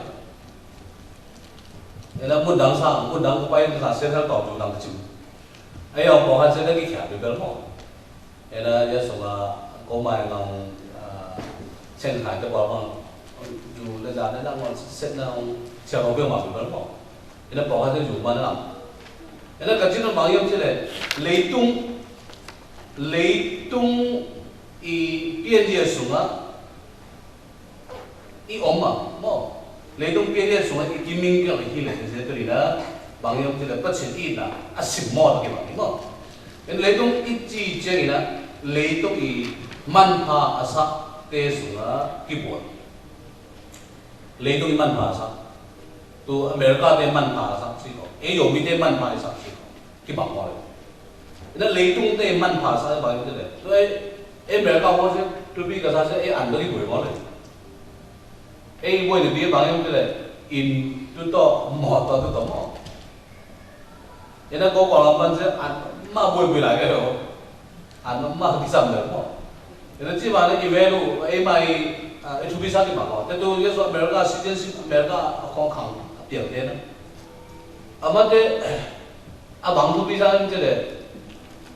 Ê na mŭn dang sa, mŭn dang kơ pai sa settle tôm ju năm kơ chim. Ê yong pô ha settle ki khia Bible mô. Ê na ya sung a kô mai ngong, a, cheng khai tơ pô bang. Ju lê da lê da ngong settle na ngong chia rô biong ma Bible mô. Ê na pô ha settle ju ma na. Ê na ka chim na bang yong chile. Lê tung, lê tung i piên ye sung a. I ôm ma, mô. Lê tung piên ye sung a i ki ming kiăng hi lê se tơ ri na, bang yong tơ lê păt sien i na, a sim mô ki bang mô. Ê lê tung i ci cheng i na, lê tung i man pha a sa tê sung a ki buôn. Lê tung i man pha a sa. Tu America tê man pha a sa si ko. Ê yo mi tê man pha a sa si ko. Ki bang mô lê. Ê na lê tung tê man pha sa bang yong tê lê. Tu ê, ê America mô se, tu bi ka sa se, ê an tơ ri buôn mô lê. Ê, i bôi nê bi bang yong tê lê, in tu to, mot to tu to mô. Ê na kô kô lam păn se, an ma bôi bôi lai kê ro. An ma ki sam lê mô. Ê na chi ma nê, i ve lu, ê ma i, a, ê chu bi sa ki ma mô. Tê tu Yêsu America, citizenship America, a kong khang, a piang tê na. A ma tê, a bang chu bi sa tê lê,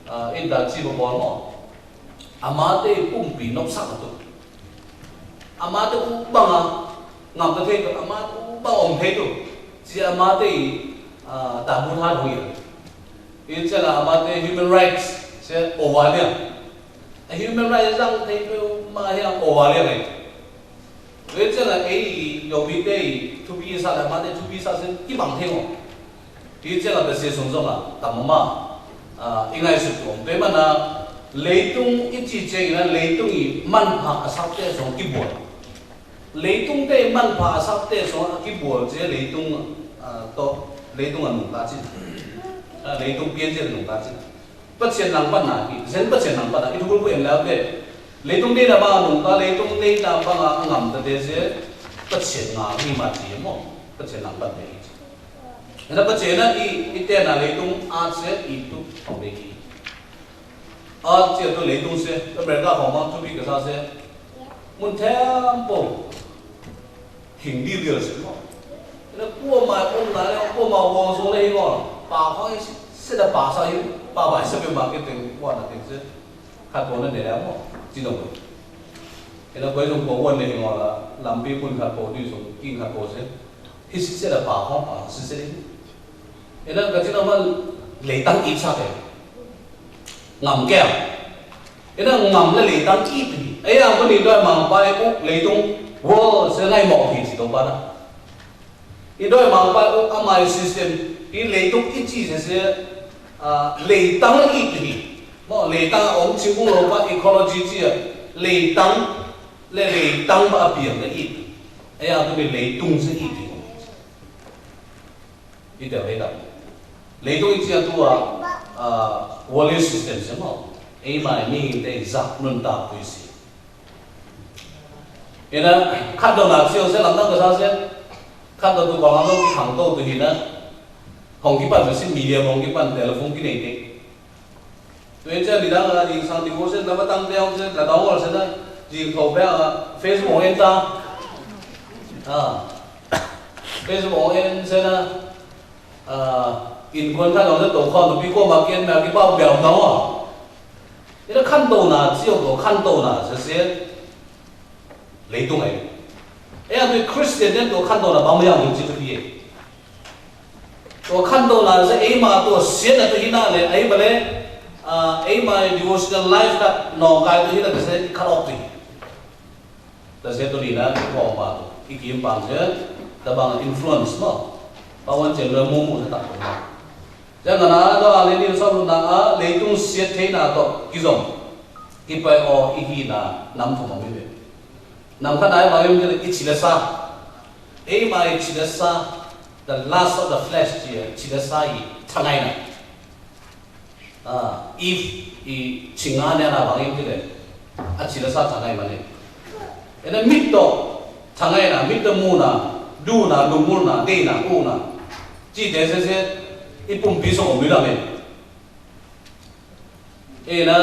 a, in da chi ma bol mô. Ama tê pŭng pi nôk sak tu. Ama tê u bang a ngam ta thê tu, ama tê u bang ôm thê tu. Ci ama tê, a, ta bu tha thong yê. Ih chê la ama tê human rights se ôva liang. A human rights zang thê tu ma hiang ôva liang ê. Ê chê la ê, yo mi tê, thu pi sa la ma tê, thu pi sa se, ki bang thê ngô. Ê chê la bê se sung zong la, tam ma, a, i ngai su tuang. Bê ma na, lê tung i chi chê na, lê tung i man pha a sak tê sung ki buôn. Lê tung tê man pha a sak tê sung ki buôn, chê lê tung, a, to, lê tung a nung ta chi. A, lê tung piên chê nung ta chi. Păt sien nang păn na ki, zen păt sien nang păn na ki, i tu kul ku en lau tê. Lê tung tê na bang nung ta, lê tung tê na bang a ngam ta tê se, păt sien nga ki ma chi mô, păt sien nang păn tê. Ê na păt sien na i, i tê na lê tung a se, i tu, hong tê ki. A se tu lê tung se, America hong mang tu bi ka sa se, mŭn temple. Hing di liêl sĭt mô. Ê na kua ma ôm na lĕ, kua ma wong sung lĕ hing ôh. Pà hŏng i sĭt a pà sa hing, pà bai sa biă ma kê teng, wăn a teng sĭt. Khăt pô na nê lĕ mô, či dong. Ê na kuai sung pô wăn lĕ hing ôh la, lam pi pun khăt pô, dui sung king khăt pô sĭt. Hing sĭt sĭt a pà hŏng pà sĭt sĭt hing. Ê na ka či na ma lĕ tăng i sa teng. Ngăm keo. Ê na ngăm lĕ lĕ tăng i teng. Ê ya bơ ni doi mang bai u lĕ tung. Wô, sê ngai mŏ ki ci tô pa na. Ih doi mang pa ôk ama system, ih lei tŭk ih ci sê sê, a, lei tăng ih tŭ hi. Mŏ lei tăng ong ci ung lo pa ecology ci a, lei tăng, lei, lei tăng pa a biang ih tŭ. Ê, a tŭ lei tŭng sê ih tŭ. Ih tŭ lei tăng. Lei tŭng ih ci a tŭ a, a, world system sê mŏ. Ê, mai mi te zak nun ta pui sê. Ê na, khăn dô na, siêu sê lam tăng kơ sa sê. Khăn dô tŭ kong lam tăng kang tô tŭ hi na. Hong ki pan sê, media hong ki pan, telephone ki nê tê. Tui chen di dang a, di sang di wô sê, na ba tăng teo sê, na dong wô sê na, di thô pia a, Facebook en ta. A. Facebook en sê na. A, in kuan khăn dong sê, tô khon tô pi kô ma kien ma ki bao biao dong a. Ê na khăn tô na, siêu tô khăn tô na, sê sê. Lei tŭng ai. Ê, a tui Christian nen tô khăn tô na, bang yang tui ci tui ye. Tô khăn tô na sê, ê ma tô siết na tô hi na lê, ê ba lê, a, ê ma devotional life ka, nong kai tô hi na, ta sê, cut off tô hi. Ta sê tô ni na, tô ma tô. Ih kim pang sê, ta bang influence mŏ. Pa wan chen lơ mô mô sê ta tô ma. Jang na na, tô a lê ni sŏ na a, lei tŭng siết thế na tô, ki zong. Ki pai o, ih hi na, năm tô ma mi bê. Năm khăn ai bang em ih ci lơ sa. Ê ma ih ci lơ sa. The lust of the flesh ci, ih ci lơ sa ih, thang ai na. A, Eve ih, ching a ne na bang im ti le. A ci lơ sa thang ai ma ne. Ê na mit to, thang ai na, mit to mu na, du na, lu mul na, de na, u na. Ci te se se, ih pum pi so mi la me. Ê na,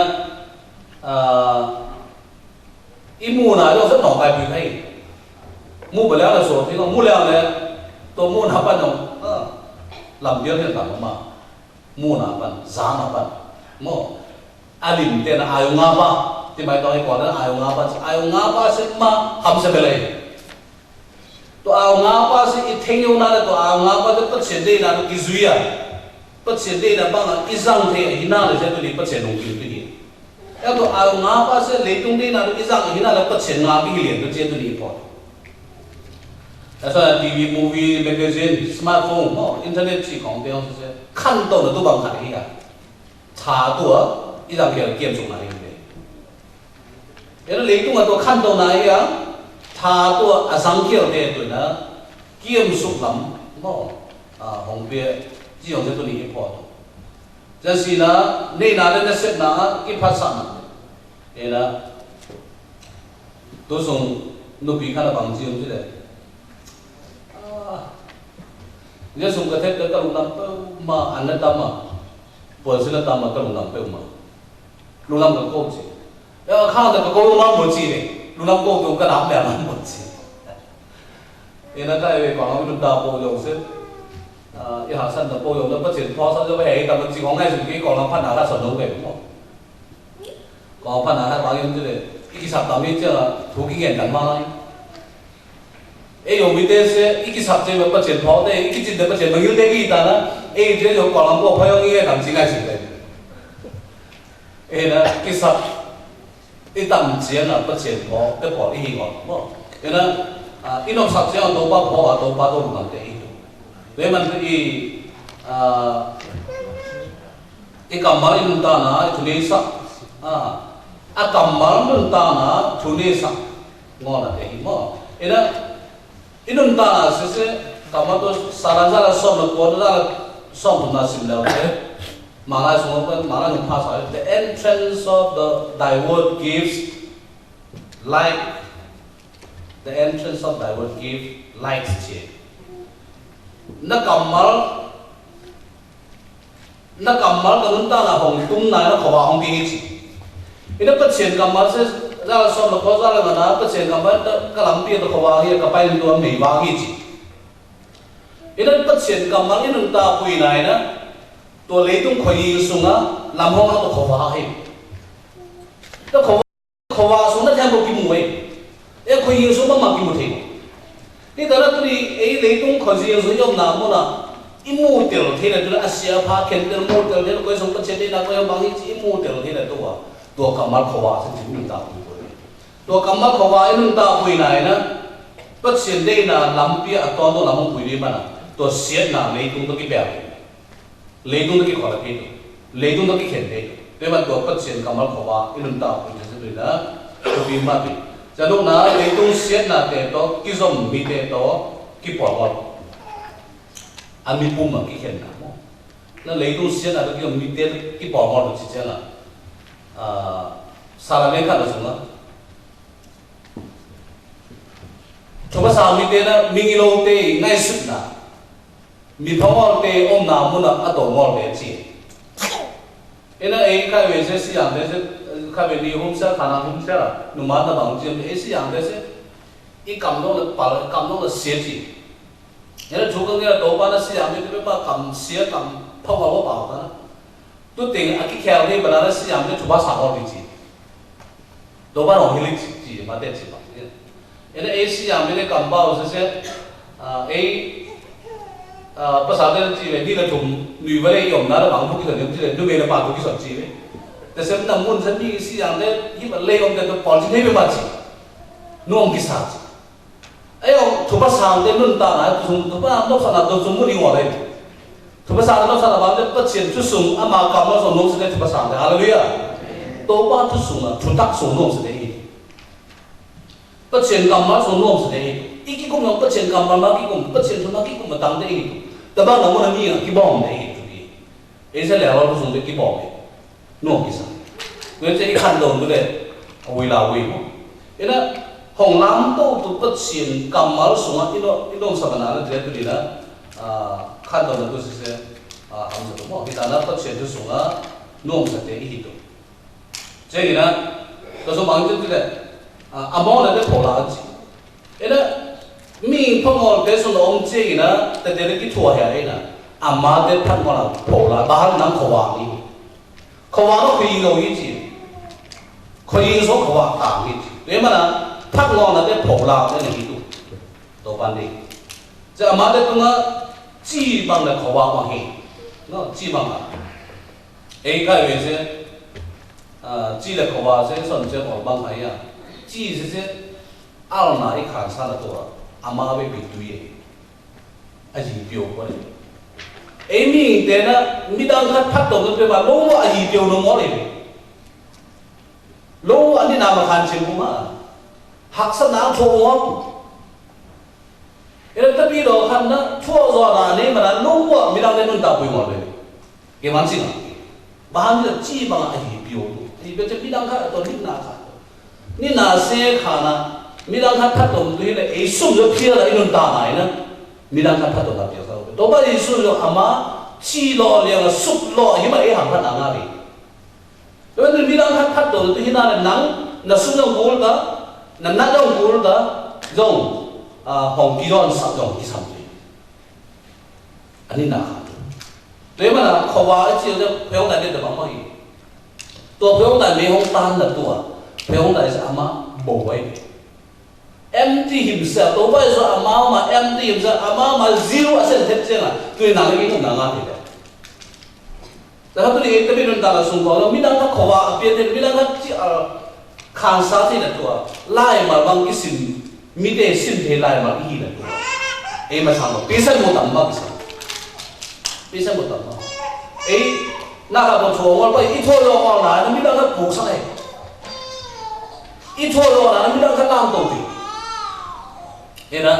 a, ih mu na, yo se no kai pi kai. Mu ba le na so, ti no, mu le na, to mu na pa no. A, lam biên ne ta ma. Mu na pan, za na pan. Mo. A lim te na ayo ngapa. Ti mai tong i kò na ayo ngapa. Ayo ngapa se ma ham se belai. To ayo ngapa se i theng yo na to ayo ngapa se pet se de na to ki zui a. Pet se de na bang a i zang the hi na le se to ni pet se nung ki tu ni. Ya to ayo ngapa se le tung de na to i zang hi na le pet se nga ki lien to se to ni po. That's why T V, movie, magazine, smartphone, no, internet ci kong te ong se. Khăn to na to bang khăn hi a. Tha tua, i dang kiel kiêm suk na ri le. Ê na le tung a tua khăn tua na i a, tha tua a sang kiel te tua na, kiêm suk lam, no, a, hong pia, ci yong se tua ni i po. Jang si na, ne na le na sep na, ki phat sa na. Ê na, tu sung, nu pi khăn a bang ci yong ci le. A, ne sung ka thep ka lung nam pơ ma, an na tam ma. Puan si na tam ma ka lung nam pơ ma. Lung nam ka kô ci. Ya, khang ta ka kô lung nam mô ci ne. Lung nam kô tu ka nam ne nam mô ci. Ê na ta ê kong nam ta po yong se. A, ê ha san ta po yong na pa chin po sa yo ê ta ma ci kong ngai su ki kong nam phan na ta sa no ê mo. Kong phan na ta ba yong ci le. Ih ki sap ta mi ci la. Thu ki ngen kan ma lai. Ê, yo mi te se, ih ki sap te pa chen po te, ih ki chin te pa chen ma ngiu te ki ta na, ê, je yo kong lam po pa yo ngi e tam chin ngai chin te. Ê na, ki sap, ih tam chin na pa chen po, te po ih hi ngon, mo. Ê na, a, ih nong sap chin to pa po, a, to pa to ma te ih. Te man te ih, a, ih kammal ih nun ta na, ih thu ni sa, a, a kammal nun ta na, thu ni sa, ngon na te ih mo. Ê na, Ih nun ta na sese, kama to sala sala som na kuat sala som to na sim leo te. Malay sung pa, Malay sung pa sa, the entrance of the thy word gives light. The entrance of thy word gives light ci. Na kammal Na kammal ka nun ta na hong tung na na khua hong ki hi ci. Ina Pachien kammal se, za la som na khua za la ngana, Pachien kammal ta ka lam pia ta khua hi, ka pai nun tua mei wa hi ci. Ina Pachien kammal i nun ta pui na ina, tua leitung khua yi sunga, lam hong a ta khua hi. Ta khua Khua sung na thiam bô ki mu ê. Ê khua yi sung ma ma ki mu thei. Ni ta na tu ni ê leitung khua yi sung yom na mu na. I mu tel thei na tu na Asia pha khen tel mu tel thei na khua sung Pachien na khua yom bang i ci i mu tel thei na tua. Tua kammal khua sung ci nun ta pui pui. Tua kammal khua i nun ta pui na na. Pơt siên dei na lam pi a ton dong lam hŏng bui dei mă na. Tua siên na lei tung tua ki bel. Lei tung tua ki kho la ki tu. Lei tung tua ki khen dei tu. Dei mă tua pơt siên kamal kho wa. Inun ta pun siên dei na. Tua pi mă pi. Sa dong na lei tung siên na te to. Ki zom mi te to. Ki pol wal. A mi pum mă ki khen na mă. Na lei tung siên na to ki zom mi te ki pol wal tu si siên na. A, sa la lei ka la sung na. Chô ba sa mi te na, mi ngi lo te, ngai sut na. Mi thong ol te, om na, mun na, a to ngol te chi. Ê na, ê, khai we se, si yang te se, khai we ni hum se, khana hum se, nu ma na bang chi, ê, si yang te se. I kam dong la pal, kam dong la se chi. Ê na, chu ka nge la to ba na si yang te, te ba kam se, kam thong ol ba ba na. Tu ting a ki khel ni bana na si yam ni chu ba sa ho di chi. Do ba no hi li chi chi ma te chi ba. Ê na ê si yam ni kam ba o se se, a, ê, a, ba sa te chi ve ni la chum nui va le yom na la bang bu ki sa ni chi le nu ve la ba bu ki sa chi ve. Te sem na mun sa mi si yam le hi ba le yom te to pol chi ne ve ma chi. Nuong ki sa chi. Ê, ong, thupha sang te nun ta na, thupha, thupha nôk sa na, thupha sung mun ing wa le. Thupha sang te nôk sa na, bam te, Pachien thusung, ama kamal sung nôk sa te, thupha sang te. Haleluya. Tôba thusung na, thutak sung nôk sa te. Pachien kamal sung nôk sa te. Iki kum nôk, Pachien kamal ma ki kum, Pachien thuma ki kum, ma tang te. Tơbang na mun na mi, ki bom te. Ê sa lĕ, a lôr thusung te, ki bom te. Nô ki sa. Kue che i khăn dong tu le, a wi la wi mo. Ê na, hong lam tô tu Pachien kamal sung a, i nô, i nô sa bana na, che tu di na, a, khăn dong tu si se, a, ham sa tu mo. Kita na Pachien thusung a, nô sa te i hi tu. Che i na, tu su bang che tu le, a, a mo na te pho la chi. Ê na, mi phă ngol te sung ong che i na, te te ki thua hia i na. Ama te phă ngol a pho la, ba hăn nang khua ni. Khua no khi ngol i chi. Khi so khua ta ni chi. Te ma na, phă ngol na te pho la te ni tu. To pan di. Che ama te tung a, chi bang na khua ma hi. No, chi bang a. Ê kai we se, a, chi le khua se, son che mo bang ha ya. Chi se se, Al na i khan sa na to a, ama we bi tu ye. A yi piu ko le. Ê mi te na, mi dang khat phat to nge pe ma lo wa a yi piu no mo le. Lo wa ni na ma khan chin ku ma. Hak sa na cho wa. Ê na ta bi do khan na, cho zo na ne ma na lo wa mi dang le nun ta pui mo le. Kê wan sing a. Ba hăn ni la chi bang a hi piu. Hi piu che mi dang kha to ni na kha. Ni na se kha na. Mi dang kha kha to tu hi le ê sum yo pia la i nun ta nai na. Mi dang kha kha to na pia sa. To ba ê sum yo ama chi lo le la suk lo hi ma ê hăn kha na nga ri. To ni mi dang kha kha to tu hi na le nang na sum yo gul ta. Na na yo gul ta. Yong. A hong ki yon sa yong ki sam. Ani na kha. Tuê ma na khua wa a chi le phung dai de de bang ma hi. To phung dai me hong tan na tua. Phung dai sa ama bo wai. Empty himself. To wai so ama ma empty himself. Ama ma zero a sen thep chen a. Tuê na le mi hong na nga de. Tơdah tu ni ê tơ bi nun ta la sung kong, mi dang kha khua wa, a pia te, mi dang kha chi, a, khan sa te na tua. Lai mal bang ki sim, mi te sim te lai mal i na tua. Ê ma sang, pi san mo tam ma ki sang. Pi san mo tam ma. Ê, na kha bo cho ngol pa, i cho yo ngol na, mi dang kha pu sa ê. I cho yo na, mi dang kha lam to ti. Ê na,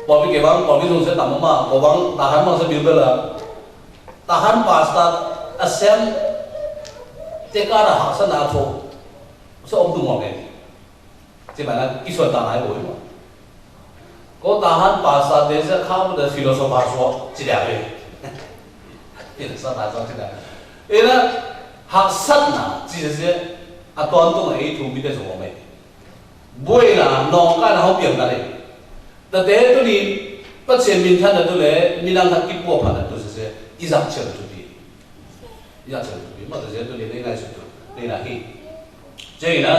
bo bi ke bang, bo bi sung se tam ma, bo bang, ta han ma se bi be la. Tahan pastor a sem te ka ra hak sa na cho. Sa om tu mo ke. Ci mana ki so ta nai boi mo. Ko tahan pastor te sa kha mo da philosopher so ci da be. Philosopher so ci da. Ê na hak sat na ci se a ton tu ma ê tu mi te so mo me. Bui na nong ka na hong piang ta le. Ta te tu ni pa chen min than na tu le, mi nang than ki pua pha na tu se se, i zak chen tu di. I zak chen tu di, ma ta se tu ni ne ngai se tu, ne na hi. Che na,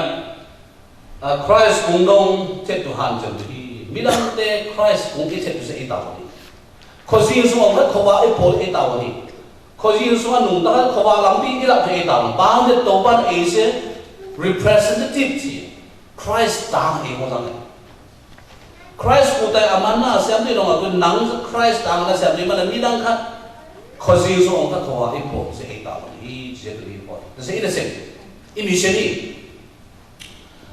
a, Christ kung dong che tu han chen tu di. Mi nang te Christ kung i che tu se i ta wa ni. Kho zin sung ong kho wa i pol i ta wa ni. Kho zin sung a nung ta kho wa lam bi i la te i ta wa ni. Bang de to ban e se representative ti. Christ tang e mo tang e. Christ kôtay aman na sem di nong a kô nang Christ tang na sem di mana mi nang kha. Khua sing so ong kha khua i pô se i ta ma i se di pô. Se i na sem. I mission i.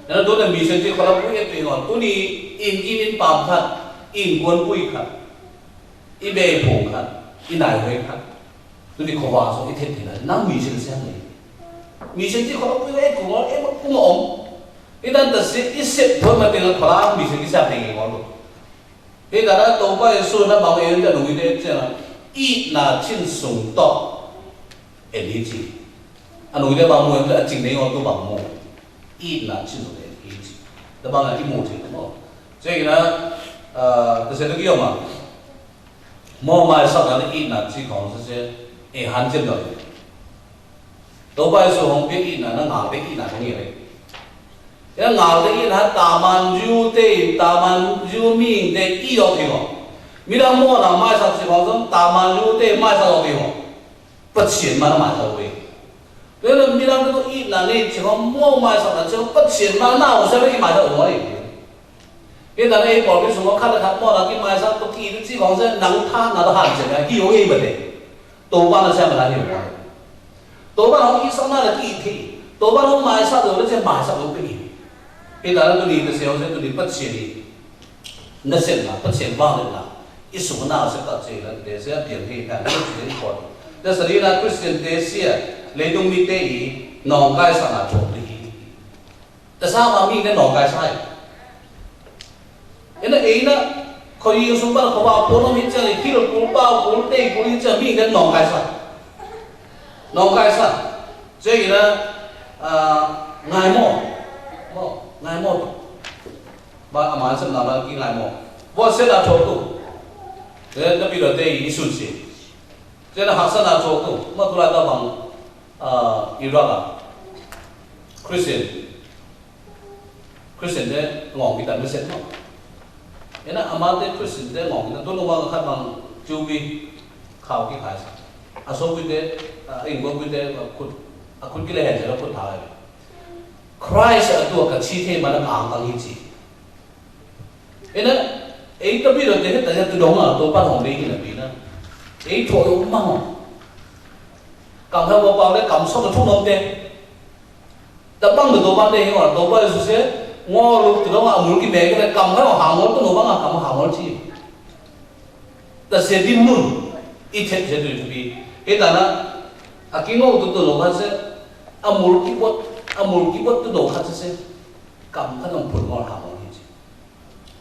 Nang dô na mission ti khua la pui e pui ngon. Tuni in i min pam kha. In kuan pui kha. I be pung kha. I nai hui kha. Tuni khua so i thet ti na. Nang mission sem ni. Mission ti khua la pui e kung ong e kung ong. I dan ta si i sep thoi ma teng la khua la mission ki sem ni ngon. Hita na Tôba Yêsu na bang ên ta nui de chang. Ina chin sung to. Ên hi chi. A nui de bang mu ên ta ching de ngon tu bang mu. Ina chin sung ên hi chi. Ta bang i mu chi mo. Chang ina, a, ta se ta ki yo ma. Mo mai sa na ina chi khong se se. E han chin do. Tôba Yêsu hong pia ina na ngal de ina hong yere. Ya ngal de ina taman yu te, taman yu ming te i yo ti ho. Mi dang mo na mai sa si hong song taman yu te mai sa yo ti ho. Pachien ma na mai sa we. Te na mi dang tu ina ne si hong mo mai sa na si hong pachien ma na ho sa we ki mai sa we. Ina ne i pol ki sung hong kha na kha mo na ki mai sa tu ki tu si hong sa nang tha na ta han si na ki yo ye ma te. Tôba na sa ma na ni ho. Tôba hong i sa na la ki i thi. Tôba hong mai sa dô la chê mai sa dô pê i. Hita na tuni ta se hong se tuni pachien i. Na sen na pachien wang na. I su na se ta chê la de se a piang hi na na chê i kon. Ta sa ri na Christian te sia. Lê dung mi te i. Nong kai sa na chô pê i. Ta sa ma mi ne nong kai sai. Ena ena, khua ying sung ban khua ba pô nong mi chang i kil kul ba kul te kul i chang mi ne nong kai sa. Nong kai sa. Chang ena, a, ngai mo. Mo, ngai mo. Ba a man sem na ma ki ngai mo. Bo se na chô tu. Te na pi lo te i sun si. Chang ena hak sa na chô tu. Ma tu la ta bang. A, Iraq a Christian, Christian te ngong kita message no. Ena ama te Christian te ngong kita, tu numa ka khat bang chubi khao ki khai sa. A so bi te, a, ing bo bi te, a, khut, a khut ki le hen se lo khut thai. Christ a tua ka chi the mana ka ang tang hi chi. Ena, ei ta bi ro te he ta ya tu dong a, to pa hong de hi na bi na. Ei thuă lo ma hong. Kam ha wa pa le kam so ka thu nom te. Ta bang to pa de hi wa, to pa su se, ngo lu tu dong a mul ki me ke le kam ha hang ngol tu no bang a kam hang ngol chi. Ta se di mun, i thet se tu tu bi. He ta na, a ki ngo tu tu no ka se, a mul ki bot, a mul ki bot tu no ka se se. Kam ka nong pun ngol hang ngol hi chi.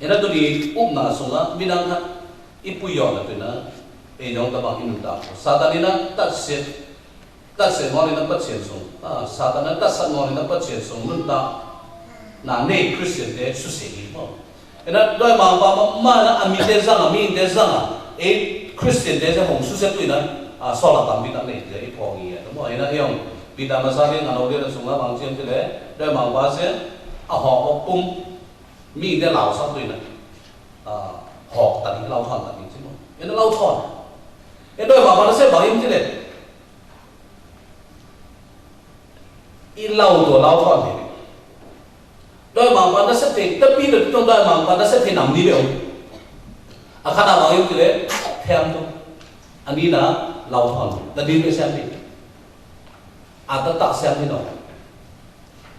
Ena tu di upna sung a, mi nang kha, i pui yo na tu na, e yong ta bang i nun ta. Satan ina tat se, tat se ngol ina Pachien sung. A, Satan ina tat sat ngol ina Pachien sung, nun ta. Na ne Christian te su se i mo. Ena doi ma ba ma, ma na a mi te zang a, mi te zang a. E Christian te se hong su se tu ina, a, so la tam bi ta ne, te i pho ngi ya. Mo ena yong, bi ta ma sa ri nga no de na sung a bang chiem te le, doi ma ba se, a ho ko pum. Mi de lau sat dui na. A, hok tani lau thon tani chi mo. Ena lau thon. Ena doi ma ba na se ba im chi le. I lau to lau thon de. Doi ma ba na se te tapi de to doi ma ba na se te nam ni le. A khana ba im chi le. Them to. Ani na lau thon. Tani le sem ni. A ta ta sem ni no.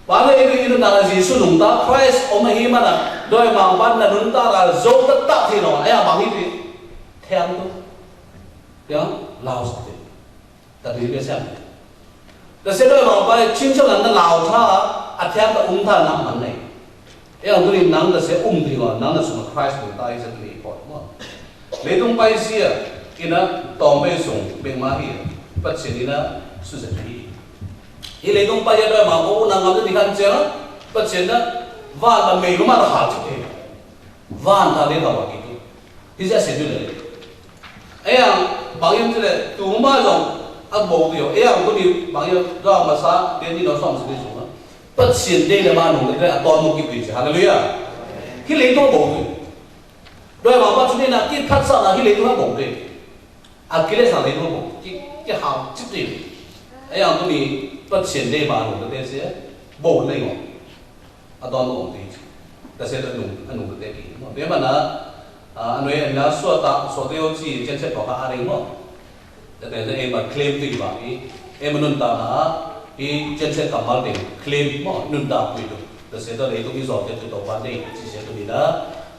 Ba ne i du i du na Jisu nung ta Christ ôm hi ma na doi mang ban na nun ta ra zo ta ta thi no. Aya mang hi thi. Them tu. Ya, lau sa thi. Ta thi be sem. Ta se doi mang ba ching chang na lau tha a them ta um tha na man ne. Ê, ang tu ni nang ta se um ti ngò, nang na sung Christ tu ta i se tu ni pot mo. Lê tung pai sia, ina tong bai sung, beng ma hi, Pachien ina su se tu hi. Hi lê tung pai ya doi ma ko u nang ngam tu ni kan sia, Pachien na, van ma mei lu ma ta ha chu te. Van ta lê ta wa ki tu. Hi sia se tu lê. Ê, ang bang yam tu lê, tu ma zong, a bo tu yo. Ê, ang tu ni bang yam, doi ma sa, lê ni no som se ni sung na. Pachien dê lê ma nung dê a ton mô ki pin si. Haleluya. Ki lê tong bông dê. Doi ma pa chu dê na ki phat sa na ki lê tong bông dê. A ki lê sa lê tong bông. Ki, ki hao chip dê. Ê yang tu ni Pachien dê ma nung dê si. Bông dê ngô. A ton bông dê. Tase tơ nung, a nung tơ tê ki. Mă, bê mă na, a, a nui na sua ta, sua tê ô chi, chen chen pô ka a ring mă. Tơ tê na ê mă claim tui ba i, ê mă nun ta na, i chen chen ka mal tê, claim mă, nun ta pui tu. Tase tơ lei tu i zô tê tu tô ban tê, chi se tu ni na,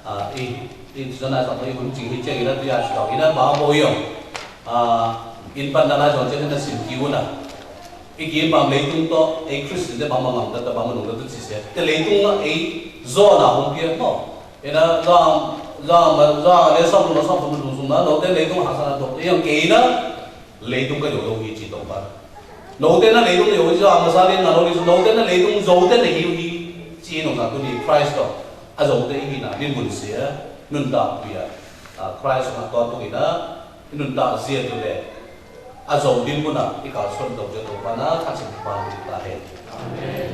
a, i, i zô na sa tơ i hun chi hi chen i na tu ya chi tao i na ba bo yo. A, in pan na na zô chen na sim ki u na. I ki bam leitung to, ê Christian tê bam mă ngăm tơ, tơ bam mă nung tơ, tơ chi se. Tê leitung na ê zô na hong pia mă. Ê na zô, zô mă, zô lê song mă, song mă nung sung na, nô tê leitung ha sa na to. Ê yang kê na, leitung ka yo dong i chi tong ba. Nô tê na leitung yo i zô mă sa lê na nô i zô, nô tê na leitung zô tê na i i chi nô sa tu ni Christ to. A zô tê i na, ni mun se, nun ta pia. A Christ na to tu i na, nun ta sia tu lê. A zô din bu na, i kal son dôk jê dôk ba na, kha sing ba bu ta he. Amen.